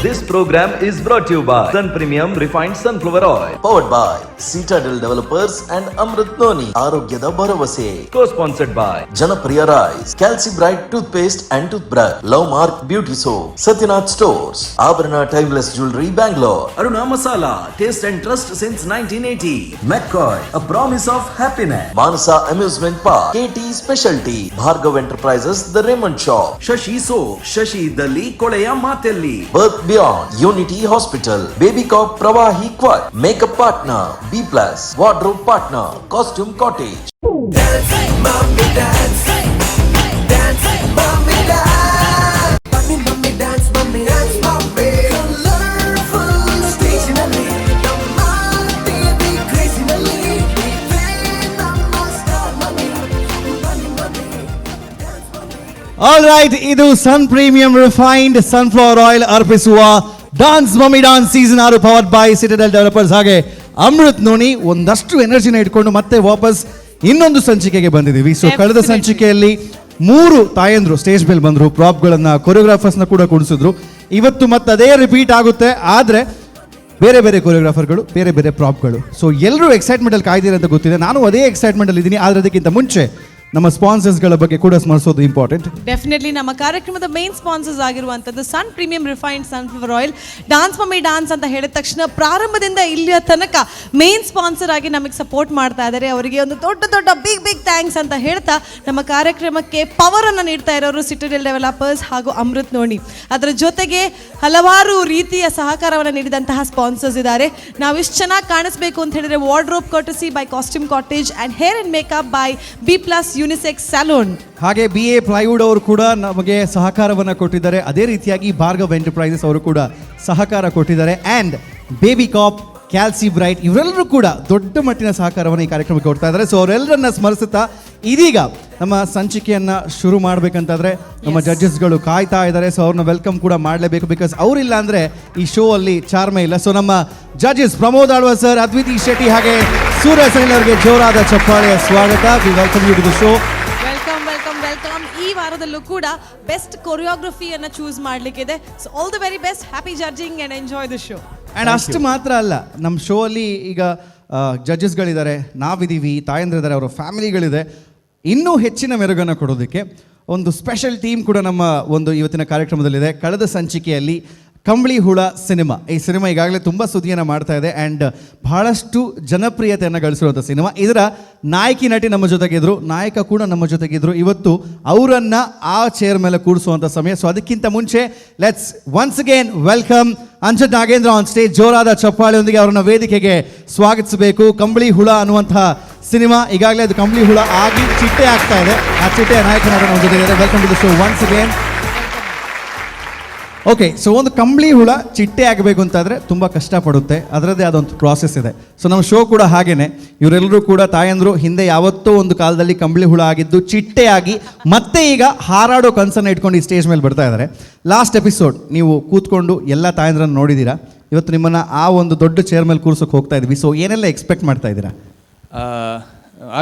This program is brought you by Sun Premium Refined Sunflower Oil. Powered by Citadel Developers and Amrit Noni, ಆರೋಗ್ಯದ ಭರವಸೆ. Co sponsored by Janapriya rice, Calci Bright tooth paste and tooth brush, Love Mark beauty soap, Satyanath stores, Abharana timeless jewellery, Bangalore. Aruna Masala, taste and trust since 1980. McCoy, a promise of happiness. Manasa amusement park, KT specialty, Bhargav enterprises, the Raymond shop. Shashi soap, Shashi ಇದ್ದಲ್ಲಿ ಕೊಳೆಯ ಮಾತೆಲ್ಲಿ. Birth Beyond, Unity Hospital, Baby Cop Pravahi Quad, Makeup Partner, B Plus, Wardrobe Partner, Costume Cottage. Mommy dance, dance, mommy dance. Mummy, mummy dance, mummy dance, mummy. Colorful stage ನಲ್ಲಿ ನಮ್ಮ TV crazy ನಲ್ಲಿ ಇದೇ ನಮ್ಮ star mummy. Mummy, mummy dance, mummy. All right, ಇದು Sun Premium Refined Sunflower Oil ಅರ್ಪಿಸುವ dance mummy dance season 6, powered by Citadel developers ಹಾಗೆ Amrit noni. ಒಂದಷ್ಟು ಎನರ್ಜಿನ ಇಟ್ಕೊಂಡು ಮತ್ತೆ ವಾಪಸ್ ಇನ್ನೊಂದು ಸಂಚಿಕೆಗೆ ಬಂದಿದ್ದೀವಿ. ಸೊ ಕಳೆದ ಸಂಚಿಕೆಯಲ್ಲಿ ಮೂರು ತಾಯಂದ್ರು ಸ್ಟೇಜ್ ಮೇಲೆ ಬಂದರು, ಪ್ರಾಪ್ಗಳನ್ನ, ಕೊರಿಯೋಗ್ರಾಫರ್ಸ್ನ ಕೂಡ ಕುಣಿಸಿದ್ರು. ಇವತ್ತು ಮತ್ತೆ ಅದೇ ರಿಪೀಟ್ ಆಗುತ್ತೆ, ಆದರೆ ಬೇರೆ ಬೇರೆ ಕೊರಿಯೋಗ್ರಾಫರ್ಗಳು, ಬೇರೆ ಬೇರೆ ಪ್ರಾಪ್ಗಳು. ಸೊ ಎಲ್ಲರೂ ಎಕ್ಸೈಟ್ಮೆಂಟಲ್ಲಿ ಕಾಯ್ದಿರ ಅಂತ ಗೊತ್ತಿದೆ. ನಾನು ಅದೇ ಎಕ್ಸೈಟ್ಮೆಂಟಲ್ಲಿ ಇದ್ದೀನಿ. ಆದರೆ ಅದಕ್ಕಿಂತ ಮುಂಚೆ ನಮ್ಮ ಸ್ಪಾನ್ಸರ್ಸ್ಗಳ ಬಗ್ಗೆ ಕೂಡ ಸ್ಮರಿಸೋದು ಇಂಪಾರ್ಟೆಂಟ್. ಡೆಫಿನೆಟ್ಲಿ, ನಮ್ಮ ಕಾರ್ಯಕ್ರಮದ ಮೇನ್ ಸ್ಪಾನ್ಸರ್ಸ್ ಆಗಿರುವಂಥದ್ದು ಸನ್ premium refined sunflower oil. Dance mummy dance ಅಂತ ಹೇಳಿದ ತಕ್ಷಣ ಪ್ರಾರಂಭದಿಂದ ಇಲ್ಲಿಯ ತನಕ ಮೇನ್ ಸ್ಪಾನ್ಸರ್ ಆಗಿ ನಮಗೆ ಸಪೋರ್ಟ್ ಮಾಡ್ತಾ ಇದ್ದಾರೆ. ಅವರಿಗೆ ಒಂದು ದೊಡ್ಡ ದೊಡ್ಡ big big thanks ಅಂತ ಹೇಳ್ತಾ, ನಮ್ಮ ಕಾರ್ಯಕ್ರಮಕ್ಕೆ ಪವರ್ ಅನ್ನು ನೀಡ್ತಾ ಇರೋರು ಸಿಟಡೆಲ್ ಡೆವಲಪರ್ಸ್ ಹಾಗೂ ಅಮೃತ್ ನೋಣಿ. ಅದರ ಜೊತೆಗೆ ಹಲವಾರು ರೀತಿಯ ಸಹಕಾರವನ್ನು ನೀಡಿದಂತಹ ಸ್ಪಾನ್ಸರ್ಸ್ ಇದ್ದಾರೆ. ನಾವು ಇಷ್ಟು ಚೆನ್ನಾಗಿ ಕಾಣಿಸ್ಬೇಕು ಅಂತ ಹೇಳಿದ್ರೆ wardrobe courtesy by Costume Cottage and hair and makeup by B Plus Unisex Salon. ಹಾಗೆ B A plywood ಅವರು ಕೂಡ ನಮಗೆ ಸಹಕಾರವನ್ನು ಕೊಟ್ಟಿದ್ದಾರೆ. ಅದೇ ರೀತಿಯಾಗಿ ಭಾರ್ಗವ್ ಎಂಟರ್ಪ್ರೈಸಸ್ ಅವರು ಕೂಡ ಸಹಕಾರ ಕೊಟ್ಟಿದ್ದಾರೆ. And baby ಕಾಪ್, ಕ್ಯಾಲ್ಸಿ ಬ್ರೈಟ್ ಇವರೆಲ್ಲರೂ ಕೂಡ ದೊಡ್ಡ ಮಟ್ಟಿನ ಸಹಕಾರವನ್ನು ಈ ಕಾರ್ಯಕ್ರಮಕ್ಕೆ ಕೊಡ್ತಾ ಇದ್ದಾರೆ. ಸೊ ಅವರೆಲ್ಲರನ್ನ ಸ್ಮರಿಸುತ್ತಾ ಇದೀಗ ನಮ್ಮ ಸಂಚಿಕೆಯನ್ನ ಶುರು ಮಾಡಬೇಕಂತಾದ್ರೆ ನಮ್ಮ ಜಡ್ಜಸ್ಗಳು ಕಾಯ್ತಾ ಇದ್ದಾರೆ. ಸೊ ಅವ್ರನ್ನ welcome ಕೂಡ ಮಾಡಲೇಬೇಕು, because ಅವರಿಲ್ಲ ಅಂದ್ರೆ ಈ ಶೋ ಅಲ್ಲಿ ಚಾರ್ಮೆ ಇಲ್ಲ. ಸೊ ನಮ್ಮ ಜಡ್ಜಸ್ ಪ್ರಮೋದ್ ಆಳ್ವ ಸರ್, ಅದ್ವಿತಿ ಶೆಟ್ಟಿ ಹಾಗೆ ಸೂರ್ಯ ಸನಿಲ್ ಅವರಿಗೆ ಜೋರಾದ ಚಪ್ಪಾಳೆಯ ಸ್ವಾಗತ. We welcome you to the show. Welcome, welcome, welcome. ಈ ವಾರದಲ್ಲೂ ಕೂಡ ಬೆಸ್ಟ್ ಕೊರಿಯೋಗ್ರಫಿಯನ್ನು ಚೂಸ್ ಮಾಡಲಿಕ್ಕಿದೆ. So all the very best, happy judging and enjoy the show. And ಅಷ್ಟು ಮಾತ್ರ ಅಲ್ಲ, ನಮ್ಮ ಶೋ ಅಲ್ಲಿ ಈಗ ಜಡ್ಜಸ್ಗಳಿದ್ದಾರೆ, ನಾವಿದ್ದೀವಿ, ತಾಯಂದ್ರಿದ್ದಾರೆ, ಅವರ ಫ್ಯಾಮಿಲಿಗಳಿದೆ. ಇನ್ನೂ ಹೆಚ್ಚಿನ ಮೆರುಗನ್ನು ಕೊಡೋದಕ್ಕೆ ಒಂದು ಸ್ಪೆಷಲ್ ಟೀಮ್ ಕೂಡ ನಮ್ಮ ಒಂದು ಇವತ್ತಿನ ಕಾರ್ಯಕ್ರಮದಲ್ಲಿದೆ. ಕಳೆದ ಸಂಚಿಕೆಯಲ್ಲಿ ಕಂಬಳಿ ಹುಳ ಸಿನಿಮಾ, ಈ ಸಿನಿಮಾ ಈಗಾಗಲೇ ತುಂಬ ಸುದ್ದಿಯನ್ನು ಮಾಡ್ತಾ ಇದೆ ಆ್ಯಂಡ್ ಬಹಳಷ್ಟು ಜನಪ್ರಿಯತೆಯನ್ನು ಗಳಿಸಿರುವಂಥ ಸಿನಿಮಾ. ಇದರ ನಾಯಕಿ ನಟಿ ನಮ್ಮ ಜೊತೆಗಿದ್ರು, ನಾಯಕ ಕೂಡ ನಮ್ಮ ಜೊತೆಗಿದ್ರು. ಇವತ್ತು ಅವರನ್ನ ಆ ಚೇರ್ ಮೇಲೆ ಕೂರಿಸುವಂಥ ಸಮಯ. ಸೊ ಅದಕ್ಕಿಂತ ಮುಂಚೆ let's once again welcome Anjan Nagendra on stage. ಜೋರಾದ ಚಪ್ಪಾಳೆಯೊಂದಿಗೆ ಅವರನ್ನ ವೇದಿಕೆಗೆ ಸ್ವಾಗತಿಸಬೇಕು. ಕಂಬಳಿ ಹುಳ ಅನ್ನುವಂತಹ ಸಿನಿಮಾ ಈಗಾಗಲೇ ಅದು ಕಂಬಳಿ ಹುಳ ಆಗಿ ಚಿಟ್ಟೆ ಆಗ್ತಾ ಇದೆ. ಆ ಚಿಟ್ಟೆಯ ನಾಯಕನಾದ ನಮ್ಮ ಜೊತೆಗಿದ್ದಾರೆ. Welcome to the show once again. Okay, so ಒಂದು ಕಂಬಳಿ ಹುಳ ಚಿಟ್ಟೆ ಆಗಬೇಕು ಅಂತಾದರೆ ತುಂಬ ಕಷ್ಟಪಡುತ್ತೆ. ಅದರದ್ದೇ ಆದೊಂದು ಪ್ರಾಸೆಸ್ ಇದೆ. ಸೊ ನಮ್ಮ ಶೋ ಕೂಡ ಹಾಗೇನೆ. ಇವರೆಲ್ಲರೂ ಕೂಡ ತಾಯಂದರು ಹಿಂದೆ ಯಾವತ್ತೋ ಒಂದು ಕಾಲದಲ್ಲಿ ಕಂಬಳಿ ಹುಳ ಆಗಿದ್ದು, ಚಿಟ್ಟೆ ಆಗಿ ಮತ್ತೆ ಈಗ ಹಾರಾಡೋ ಕನಸನ್ನು ಇಟ್ಕೊಂಡು ಈ ಸ್ಟೇಜ್ ಮೇಲೆ ಬರ್ತಾ ಇದ್ದಾರೆ. ಲಾಸ್ಟ್ ಎಪಿಸೋಡ್ ನೀವು ಕೂತ್ಕೊಂಡು ಎಲ್ಲ ತಾಯಂದ್ರನ್ನು ನೋಡಿದ್ದೀರಾ. ಇವತ್ತು ನಿಮ್ಮನ್ನು ಆ ಒಂದು ದೊಡ್ಡ ಚೇರ್ ಮೇಲೆ ಕೂರ್ಸೋಕೆ ಹೋಗ್ತಾ ಇದ್ವಿ. ಸೊ ಏನೆಲ್ಲ ಎಕ್ಸ್ಪೆಕ್ಟ್ ಮಾಡ್ತಾ ಇದ್ದೀರಾ?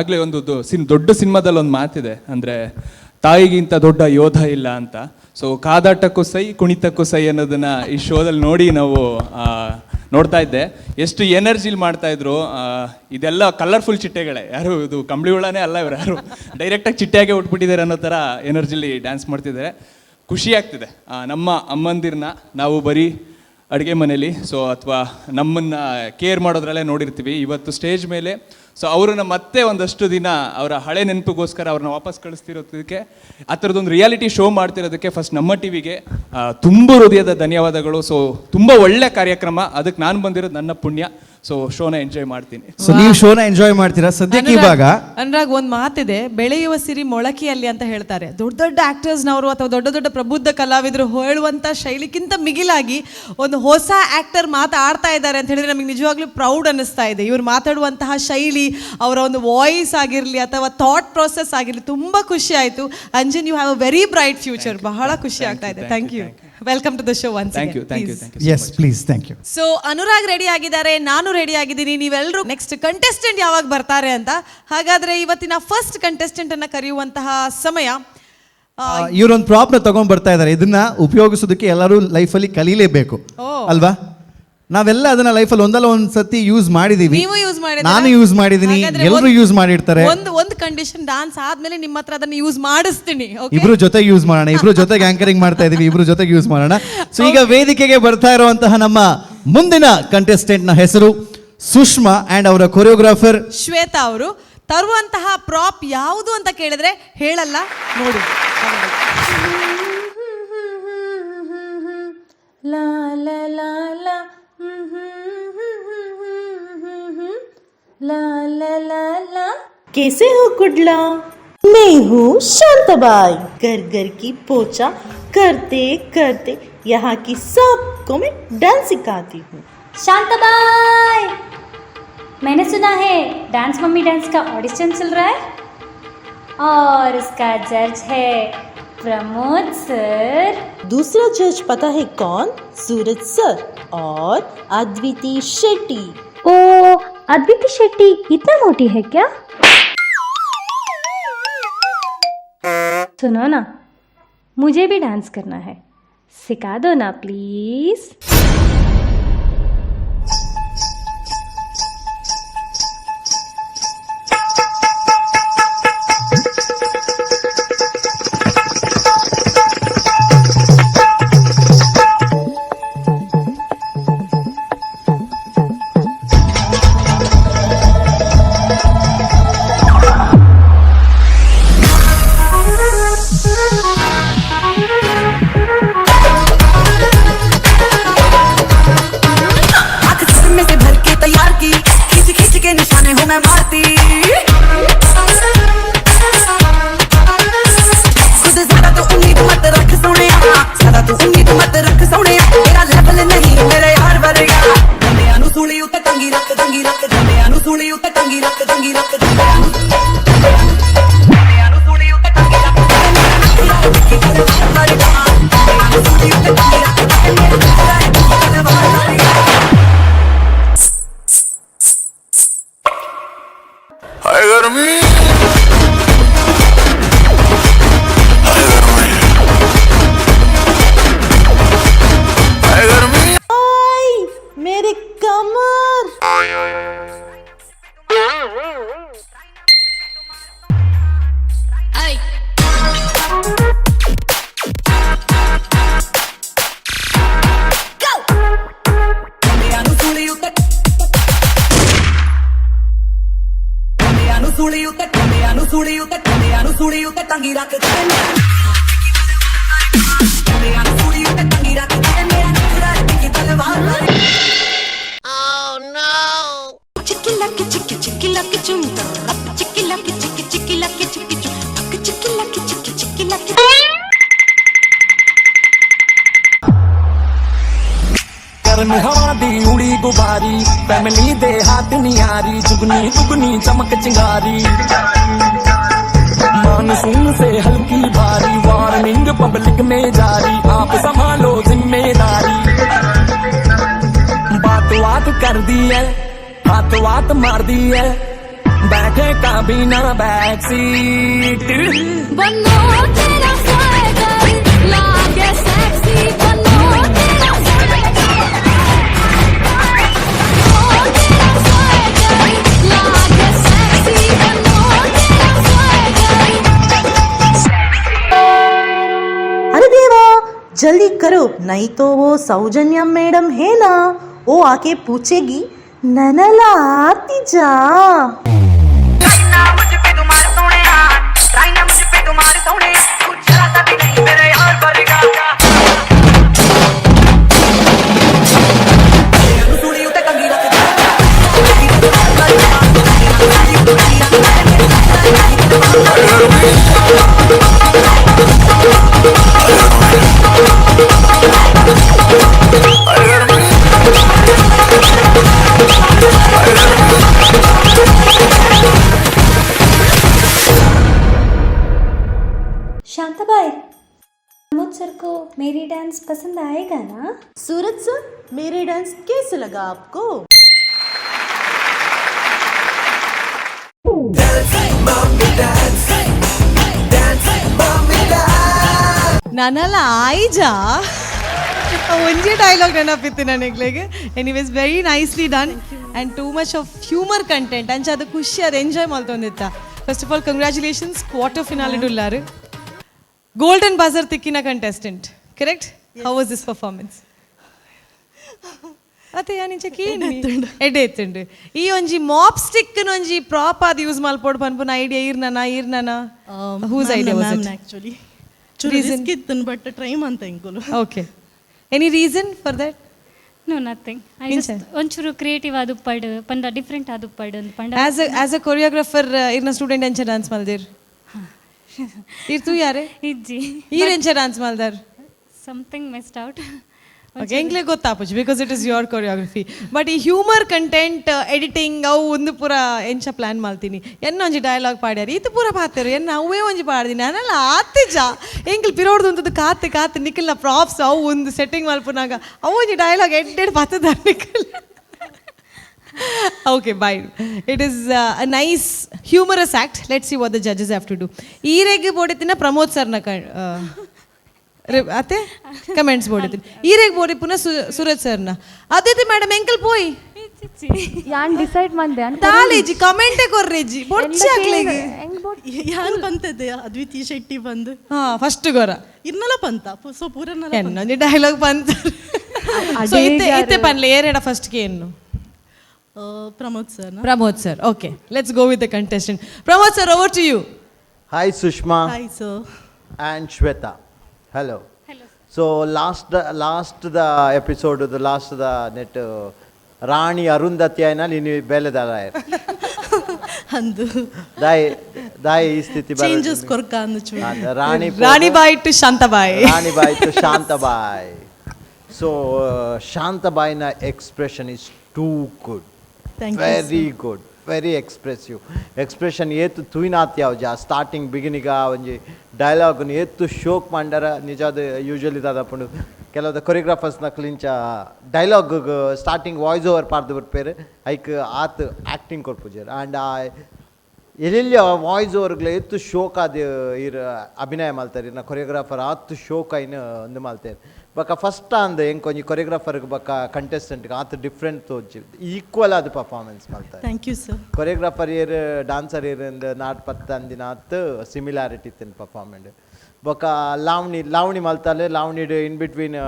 ಆಗ್ಲೇ ಒಂದು ದೊಡ್ಡ ಸಿನಿಮಾದಲ್ಲಿ ಒಂದು ಮಾತಿದೆ, ಅಂದ್ರೆ ತಾಯಿಗಿಂತ ದೊಡ್ಡ ಯೋಧ ಇಲ್ಲ ಅಂತ. ಸೊ ಕಾದಾಟಕ್ಕೂ ಸೈ, ಕುಣಿತಕ್ಕೂ ಸೈ ಅನ್ನೋದನ್ನ ಈ ಶೋದಲ್ಲಿ ನೋಡಿ ನಾವು ನೋಡ್ತಾ ಇದ್ದೆ. ಎಷ್ಟು ಎನರ್ಜಿಲಿ ಮಾಡ್ತಾ ಇದ್ರು. ಇದೆಲ್ಲ ಕಲರ್ಫುಲ್ ಚಿಟ್ಟೆಗಳೇ. ಯಾರು ಇದು ಕಂಬಳಿ ಹುಳನೇ ಅಲ್ಲ ಇವ್ರು. ಯಾರು ಡೈರೆಕ್ಟಾಗಿ ಚಿಟ್ಟೆಯಾಗೆ ಉಟ್ಬಿಟ್ಟಿದ್ದಾರೆ ಅನ್ನೋ ಥರ ಎನರ್ಜಿಲಿ ಡ್ಯಾನ್ಸ್ ಮಾಡ್ತಿದ್ದಾರೆ. ಖುಷಿ ಆಗ್ತಿದೆ. ನಮ್ಮ ಅಮ್ಮಂದಿರನ್ನ ನಾವು ಬರೀ ಅಡುಗೆ ಮನೇಲಿ ಸೊ ಅಥವಾ ನಮ್ಮನ್ನು ಕೇರ್ ಮಾಡೋದ್ರಲ್ಲೇ ನೋಡಿರ್ತೀವಿ. ಇವತ್ತು ಸ್ಟೇಜ್ ಮೇಲೆ ಸೊ ಅವರನ್ನ ಮತ್ತೆ ಒಂದಷ್ಟು ದಿನ ಅವರ ಹಳೆ ನೆನಪಿಗೋಸ್ಕರ ಅವ್ರನ್ನ ವಾಪಸ್ ಕಳಿಸ್ತಿರೋದಕ್ಕೆ, ಆ ಥರದ್ದೊಂದು ರಿಯಾಲಿಟಿ ಶೋ ಮಾಡ್ತಿರೋದಕ್ಕೆ ಫಸ್ಟ್ ನಮ್ಮ ಟಿವಿಗೆ ತುಂಬ ಹೃದಯದ ಧನ್ಯವಾದಗಳು. ಸೊ ತುಂಬ ಒಳ್ಳೆ ಕಾರ್ಯಕ್ರಮ. ಅದಕ್ಕೆ ನಾನು ಬಂದಿರೋದು ನನ್ನ ಪುಣ್ಯ. ಸೊ ಶೋನ ಎಂಜಾಯ್ ಮಾಡ್ತೀನಿ. ಸೊ ನೀವು ಶೋನ ಎಂಜಾಯ್ ಮಾಡ್ತೀರಾ ಸದ್ಯಕ್ಕೆ ಇವಾಗ. ಅನುರಾಗ್, ಒಂದು ಮಾತಿದೆ, ಬೆಳೆಯುವ ಸಿರಿ ಮೊಳಕೆಯಲ್ಲಿ ಅಂತ ಹೇಳ್ತಾರೆ. ದೊಡ್ಡ ದೊಡ್ಡ ಆಕ್ಟರ್ಸ್ನವರು ಅಥವಾ ದೊಡ್ಡ ದೊಡ್ಡ ಪ್ರಬುದ್ಧ ಕಲಾವಿದರು ಹೇಳುವಂಥ ಶೈಲಿಕ್ಕಿಂತ ಮಿಗಿಲಾಗಿ ಒಂದು ಹೊಸ ಆಕ್ಟರ್ ಮಾತಾಡ್ತಾ ಇದ್ದಾರೆ ಅಂತ ಹೇಳಿದ್ರೆ ನಮಗೆ ನಿಜವಾಗ್ಲೂ ಪ್ರೌಡ್ ಅನ್ನಿಸ್ತಾ ಇದೆ. ಇವರು ಮಾತಾಡುವಂತಹ ಶೈಲಿ, ಅವರ ಒಂದು ವಾಯ್ಸ್ ಆಗಿರಲಿ ಅಥವಾ ಥಾಟ್ ಪ್ರಾಸೆಸ್ ಆಗಿರಲಿ, ತುಂಬ ಖುಷಿ ಆಯಿತು. Anjan, you have a very bright future. ಬಹಳ ಖುಷಿ ಆಗ್ತಾ ಇದೆ. Thank you, welcome to the show once. Thank you, thank you, thank you. Yes please, thank you. So Anurag ready ಆಗಿದ್ದಾರೆ, ನಾನು ರೆಡಿ ಆಗಿದ್ದೀನಿ, ನೀವೆಲ್ಲರೂ ನೆಕ್ಸ್ಟ್ ಕಂಟೆಸ್ಟೆಂಟ್ ಯಾವಾಗ ಬರ್ತಾರೆ ಅಂತ. ಹಾಗಾದ್ರೆ ಇವತ್ತಿನ ಫಸ್ಟ್ ಕಂಟೆಸ್ಟೆಂಟ್ ಅನ್ನ ಕರೆಯುವಂತಹ ಸಮಯ. ಇವರೊಂದು ಪ್ರಾಪ್ನ ತಗೊಂಡ್ ಬರ್ತಾ ಇದ್ದಾರೆ. ಇದನ್ನ ಉಪಯೋಗಿಸೋದಕ್ಕೆ ಎಲ್ಲರೂ ಲೈಫಲ್ಲಿ ಕಲೀಲೇಬೇಕು ಅಲ್ವಾ? ನಾವೆಲ್ಲ ಅದನ್ನ ಲೈಫಲ್ಲಿ ಒಂದಲ್ಲ ಒಂದ್ ಸತಿ ಯೂಸ್ ಮಾಡಿದೀವಿ. ನೀವು ಯೂಸ್ ಮಾಡಿದ್ದೀರಾ? ನಾನು ಯೂಸ್ ಮಾಡಿದೀನಿ. ಹಾಗಾದ್ರೆ ಎಲ್ಲರೂ ಯೂಸ್ ಮಾಡಿರ್ತಾರೆ. ಒಂದು ಒಂದು ಕಂಡೀಷನ್, ಡಾನ್ಸ್ ಆದ್ಮೇಲೆ ನಿಮ್ಮ ಹತ್ರ ಅದನ್ನ ಯೂಸ್ ಮಾಡಿಸ್ತೀನಿ, okay? ಇಬ್ರು ಜೊತೆಗೆ ಯೂಸ್ ಮಾಡೋಣ. ಇಬ್ರು ಜೊತೆಗೆ ಆಂಕರಿಂಗ್ ಮಾಡ್ತಾ ಇದೀವಿ, ಇಬ್ರು ಜೊತೆಗೆ ಯೂಸ್ ಮಾಡೋಣ. ಸೊ ಈಗ ವೇದಿಕೆಗೆ ಬರ್ತಾ ಇರುವಂತಹ ನಮ್ಮ ಮುಂದಿನ ಕಂಟೆಸ್ಟೆಂಟ್ ನ ಹೆಸರು ಸುಷ್ಮಾ ಅಂಡ್ ಅವರ ಕೊರಿಯೋಗ್ರಾಫರ್ ಶ್ವೇತಾ. ಅವರು ತರುವಂತಹ ಪ್ರಾಪ್ ಯಾವುದು ಅಂತ ಕೇಳಿದ್ರೆ ಹೇಳಲ್ಲ ನೋಡಿ. ಲಾ ಲಾ ಲಾ ಲಾ ಹ್ಮ್ ಹ್ಮ್ ಹ್ಮ್ ಹ್ಮ್ ಹ್ಮ್ ಹ್ಮ್ ಹ್ಮ್ ಲಾ ಲಾ ಲಾ ಲಾ. कैसे हो कुडला? मैं हूँ शांताबाई। घर घर की पोछा करते करते यहाँ की सबको मैं डांस सिखाती हूँ। शांताबाई, मैंने सुना है डांस मम्मी डांस का ऑडिशन चल रहा है और उसका जज है प्रमोद सर। दूसरा जज पता है कौन? सूरज सर और अद्विति शेट्टी। ओ, अद्विति शेट्टी इतना मोटी है क्या? सुनो ना, मुझे भी डांस करना है, सिखा दो ना प्लीज़। आंख में से भर के तैयार की, खींच खींच के निशाने हूँ मैं मारती। खुद ज्यादा तो उम्मीद मत रख सोने, ज्यादा तू उम्मीद मत रख सोने, तेरा लेवल नहीं मेरे यार वर्गा। ਬੰਦਿਆਂ ਨੂੰ ਸੂਲੀ ਉੱਤੇ ਟੰਗੀ ਰੱਖ, ਟੰਗੀ ਰੱਖ। ਬੰਦਿਆਂ ਨੂੰ ਸੂਲੀ ਉੱਤੇ ਟੰਗੀ ਰੱਖ, ਟੰਗੀ ਰੱਖ। ਬੰਦਿਆਂ ਨੂੰ ਸੂਲੀ ਉੱਤੇ ਟੰਗੀ ਰੱਖ। ਬੰਦਿਆਂ ਨੂੰ ਸੂਲੀ ਉੱਤੇ ਟੰਗੀ ਰੱਖ। ਤਲਵਾਰ ਵਰਗਾ। ਹਾਏ ਗਰਮੀ, ਹਾਏ ਗਰਮੀ, ਹਾਏ ਗਰਮੀ। आई मेरी कमर! ਬੰਦਿਆਂ ਨੂੰ ਸੂਲੀ ਉੱਤੇ, ਬੰਦਿਆਂ ਨੂੰ ਸੂਲੀ ਉੱਤੇ, ਬੰਦਿਆਂ ਨੂੰ ਸੂਲੀ ਉੱਤੇ, ਬੰਦਿਆਂ ਨੂੰ ਸੂਲੀ ਉੱਤੇ ਟੰਗੀ ਰੱਖ। ਬੰਦਿਆਂ ਨੂੰ ਸੂਲੀ ਉੱਤੇ ਟੰਗੀ ਰੱਖ। ਮੇਰਾ ਨਖਰਾ ਕਿ ਤਲਵਾਰ। చిక్కి లక్కి చిక్కి చిక్కి లక్కి చుంట చిక్కి లక్కి చిక్కి చిక్కి లక్కి చిక్కి చు పక్క చిక్కి లక్కి చిక్కి చిక్కి లక్కి. ਕਰਨ ਹਵਾ ਦੀ ਉੜੀ ਗੁਬਾਰੀ, ਫੈਮਿਲੀ ਦੇ ਹੱਥ ਨਿਆਰੀ, ਜੁਗਨੀ ਦੁਗਨੀ ਚਮਕ ਚਿੰਗਾਰੀ, मानसून से हल्की भारी, वार्निंग पब्लिक में जारी, आप संभालो जिम्मेदारी। बात बात कर दी है, हाथ वात मार दी है, बैठे का भी ना बैक सीट। बनो तेरा स्वैगर लागे सेक्सी, बनो तेरा स्वैगर, तेरा स्वैगर लागे सेक्सी, बनो तेरा स्वैगर। अरे देवा, जल्दी करो, नहीं तो वो सौजन्या मैडम है ना, वो आके पूछेगी ननला आती जा। ਨਾ ਮੁਝ ਪੇ ਤੁਮਾਰ ਸੋਹਣਿਆ, ਟਰਾਈ ਨਾ ਮੁਝ ਪੇ ਤੁਮਾਰ ਸੋਹਣਿਆ, ਤੂੰ ਜਰਾ ਸਾ ਵੀ ਨਹੀਂ ਮੇਰੇ ਯਾਰ ਵਰਗਾ। ਬੰਦਿਆਂ ਨੂੰ ਸੂਲੀ ਉੱਤੇ ਟੰਗੀ ਰੱਖ। ਹਾਏ ਗਰਮੀ, ਹਾਏ ਗਰਮੀ। शांताबाई, प्रमोद सर को मेरी डांस पसंद आएगा ना? सूरज सर, मेरे डांस कैसे लगा आपको? Dance, mommy, dance. Dance, mommy, dance. ನನಲ ಆಯ್ಜಾ ಒಂಜೇ ಡೈಲಾಗ್ ನೆನಪಿತ್ತು ನನಗೆ. Anyways, very nicely done and too much of humour content. ಅಂಚ ಅದು ಖುಷಿ, ಅದು ಎಂಜಾಯ್ ಮಲ್ತೊಂದಿತ್ತ. First of all, congratulations. Quarter finale ಉಲ್ಲಾರು, golden buzzer ತಿಕ್ಕಿನ contestant, correct? How was this performance? ಅತ್ತೆ, ಯಾನಿಂಚ ಕೇಳಿ ಎಡ್ಡೆ ಇತ್ತುಂಡು. ಈ ಒಂಜಿ ಮಾಪ್ ಸ್ಟಿಕ್ ಒಂಜಿ ಪ್ರಾಪ್ ಅದು ಯೂಸ್ ಮಲ್ಪೊಡು ಪನ್ಪುನ ಐಡಿಯಾ ಇರ್ನನ ಇರ್ನನ? Whose idea was it? Actually ಚೂರು ರಿಸ್ಕ್ ಇತ್ತು, ಬಟ್ ಟ್ರೈ ಮಂತ ಎಂಕುಲು. Okay, any reason for that? No, nothing. I ಇಂಚ? ಜಸ್ಟ್ ಒಂಚೂರು ಕ್ರಿಯೇಟಿವ್ ಆದುಪ್ಪಡ್ ಪಂಡ, ಡಿಫ್ರೆಂಟ್ ಆದುಪ್ಪಡ್ ಅಂದ್ ಪಂಡ. As a choreographer, ಇರ್ನ ಸ್ಟೂಡೆಂಟ್ ಎಂಚ ಡಾನ್ಸ್ ಮಲ್ದಿರ್? ಇರ್ ತೂ ಯಾರೇ? ಇಜ್ಜಿ. ಈರ್ ಎಂಚ ಡಾನ್ಸ್ ಮಲ್ದಾರ್? Something missed out. Okay, ಎಂಕ್ಲೆ ಗೊತ್ತಾಪುಜಿ because it is your choreography. But ಈ humour content, editing ಅವು ಒಂದು ಪೂರ ಎಂಚ ಪ್ಲಾನ್ ಮಾಡ್ತೀನಿ? ಎನ್ನ ಒಂಜಿ ಡೈಲಾಗ್ ಪಾಡ್ಯಾರ, ಈತ ಪೂರ ಪಾತೆರು ಎನ್ನ ಅವೇ ಒಂಜಿ ಪಾಡ್ದಿನಿ. ನಾನಲ್ಲ ಆತಿಜ ಎಂಕಲ್ ಪಿರೋಡ್ದು ಉಂತದ್ದು ಕಾತ್ ಕಾತ್ ನಿಖಲ್ನ ಪ್ರಾಪ್ಸ್ ಅವು ಒಂದು ಸೆಟ್ಟಿಂಗ್ ಮಲ್ಪುನಾಗ ಅವು ಒಂಜಿ ಡೈಲಾಗ್ ಎಡ್ಡೆಡ್ ಪತ್ತದ Nikhil. Okay, bye. It is a nice humorous act. Let's see what the judges have to do. ಈರೆಗ್ ಬೋಡಿತಿನ ಪ್ರಮೋದ್ ಸರ್ನ ಕ ಅತ್ತೆ ಕಮೆಂಟ್ಸ್ ಬೋಡಿತೀನಿ. ಈರೆಗ್ ಬೋಡಿ ಪುನಃ ಸೂರಜ್ ಸರ್ನ. ಅದೇ ಮೇಡಮ್, ಎಂಕಲ್ ಪೋಯ್. ಯಾನ್ ಡಿಸೈಡ್ ಮಂದೆ. ದಾಲೇಜಿ ಕಮೆಂಟೇ ಕೊರ್ರೇಜಿ ಬೊಡ್ಚಿ ಆಗ್ಲೇಗೆ. ಯಾನ್ ಬಂತದೆ ಅದ್ವಿತಿ ಶೆಟ್ಟಿ ಬಂದು. ಹಾ, ಫಸ್ಟ್ ಗೊರ. ಇರ್ನಲ ಪಂತ ಸೊ ಪೂರನಲ. ಎನ್ನೊಂಜಿ ಡೈಲಾಗ್ ಬಂತ. ಸೊ ಇತ್ತೆ ಇತ್ತೆ ಪನ್ಲೆ, ಏರೆಡ ಫಸ್ಟ್ ಏನು? Pramod sir. Pramod sir. Okay, let's go with the contestant. Pramod sir, over to you. Hi Sushma Hi sir. And Shweta. Hello. Hello. So last the episode, the last the net Rani Arundhati ಆಯ್ನ ನೀನು ಬೇಲೆದಾರ. ಅಂದು. ದಾಯ್ ದಾಯ್ ಈ ಸ್ಥಿತಿ? Changes ಕೊರ್ಕ ಅಂದು ಚೂರು. ರಾಣಿ ರಾಣಿ boy ಟು ಶಾಂತಬಾಯ್. ರಾಣಿ boy ಟು ಶಾಂತಬಾಯ್. ಸೊ ಶಾಂತಬಾಯ್ನ expression is too good. Thank you. Very good, very expressive expression. ಏತು ತೂಯ್ನಾತ್ ಯಾವ್ಜ ಸ್ಟಾರ್ಟಿಂಗ್ ಬಿಗಿನಿಗ ಒಂಜಿ ಡೈಲಾಗ್ನು ಏತು ಶೋಕ್ ಮಂಡರ ನಿಜಾದ. ಯೂಶಲಿ ದಾದಪುಂಡು, ಕೆಲವದ ಕೊರಿಯೋಗ್ರಾಫರ್ಸ್ ನಕ್ಲಿಂಚ dialogue starting voice over ಪಾಡ್ದು ಬರ್ಪೇರು, ಐಕ್ ಆತ್ ಆ್ಯಕ್ಟಿಂಗ್ ಕೊರ್ಪುಜೆರ್. ಆ್ಯಂಡ್ ಆ ಎಲ್ಲೆಲ್ಲಿ ವಾಯ್ಸ್ ಓವರ್ಗ್ಲ ಏತು ಶೋಕ್ ಆದ್ ಇರ್ ಅಭಿನಯ ಮಲ್ತಾರೆ. ಇರ್ನ ಕೊರಿಯೋಗ್ರಾಫರ್ ಆತ್ ಶೋಕ್ ಐನ್ ಒಂದು ಮಲ್ತೇರ್. ಬೊಕ ಫಸ್ಟ್ ಅಂದ್ ಎಂಕ್ ಒಂಜಿ ಕೊರಿಯೋಗ್ರಾಫರ್ಗೆ ಬೊಕ ಕಂಟೆಸ್ಟೆಂಟ್ಗೆ ಆತ್ ಡಿಫ್ರೆಂಟ್ ತೋಜಿ, ಈಕ್ವಲ್ ಆದ್ ಪರ್ಫಾರ್ಮೆನ್ಸ್ ಮಲ್ತಾರೆ. Thank you sir. Choreographer ಏರ್, ಡಾನ್ಸರ್ ಏರ್ ಅಂದ್ not ಪತ್ತ ಅಂದಿನ ಆತ್ ಸಿಮಿಲಾರಿಟಿ ಇತ್ತಿನ ಪರ್ಫಾರ್ಮೆಂಟ್. ಬೊಕ ಲಾವಣಿ, ಲಾವಣಿ ಮಲ್ತಾಲೆ. ಲಾವಣಿಡ್ ಇನ್ ಬಿಟ್ವೀನ್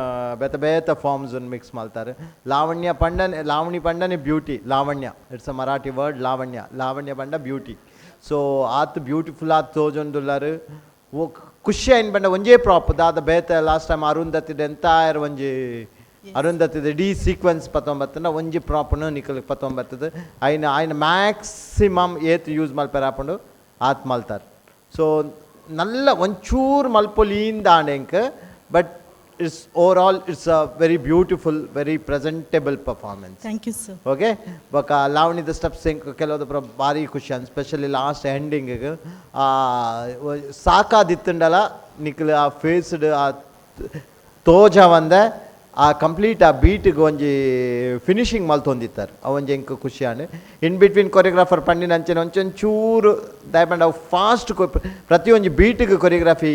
ಬೇತೆ ಬೇತೆ ಫಾರ್ಮ್ಸ್ ಮಿಕ್ಸ್ ಮಲ್ತಾರೆ. ಲಾವಣ್ಯ ಪಂಡನೆ, ಲಾವಣಿ ಪಂಡನೆ beauty. Lavanya, it's a Marathi word. Lavanya, Lavanya ಪಂಡ ಬ್ಯೂಟಿ. ಸೊ ಆತ್ ಬ್ಯೂಟಿಫುಲ್ ಆತ್ ತೋಜೊಂದುಲ್ಲಾರು. ಓ ಖುಷಿ ಆಯ್ನ್ ಪಂಡ ಒಂಜೇ ಪ್ರಾಪ್ ದಾದ ಬೇತೆ ಲಾಸ್ಟ್ ಟೈಮ್ ಅರುಂಧತಿದ ಎಂಟೈರ್ ಒಂಜಿ ಅರುಂಧತಿದ ಇಡೀ ಸೀಕ್ವೆನ್ಸ್ ಪತ್ತೊಂಬತ್ತನ ಒಂಜಿ ಪ್ರಾಪ್ನು ನಿಕಲ್ ಪತ್ತೊಂಬತ್ತದ ಐನ ಐನ ಮ್ಯಾಕ್ಸಿಮಮ್ ಏತ್ ಯೂಸ್ ಮಲ್ಪೆರ ಆಪುಂಡು ಆತ್ ಮಲ್ತಾರ್. ಸೊ ನಲ್ಲ ಒಂಚೂರು ಮಲ್ಪೊಲಿಂದ ಎಂಕ್, but it's overall it's a very beautiful, very presentable performance. Thank you sir. Okay, ಬೊಕ ಲಾವಣಿದ ಸ್ಟೆಪ್ಸ್ ಎಂಕ್ ಕೆಲವೊಂದು ಪೂರ ಭಾರಿ ಖುಷಿ ಅನ್, ಸ್ಪೆಷಲಿ ಲಾಸ್ಟ್ ಎಂಡಿಂಗ್ ಸಾಕಾದಿತ್ತುಂಡಲ ನಿಕ್ಲ್ ಆ ಫೇಸ್ಡ್ ಆ ತೋಜ ಒಂದೆ ಆ ಕಂಪ್ಲೀಟ್ ಆ ಬೀಟಿಗೆ ಒಂಜಿ ಫಿನಿಶಿಂಗ್ ಮಲ್ತೊಂದಿತ್ತಾರೆ. ಅವು ಒಂಜಿ ಎಂಕ್ ಖುಷಿ and. In between choreographer ಪಂಡಿನ ಅಂಚನೆ ಒಂಚೂರು ದಯಪಂಡ ಅವು ಫಾಸ್ಟ್ ಪ್ರತಿಯೊಂಜಿ ಬೀಟಿಗೆ ಕೊರಿಯೋಗ್ರಫಿ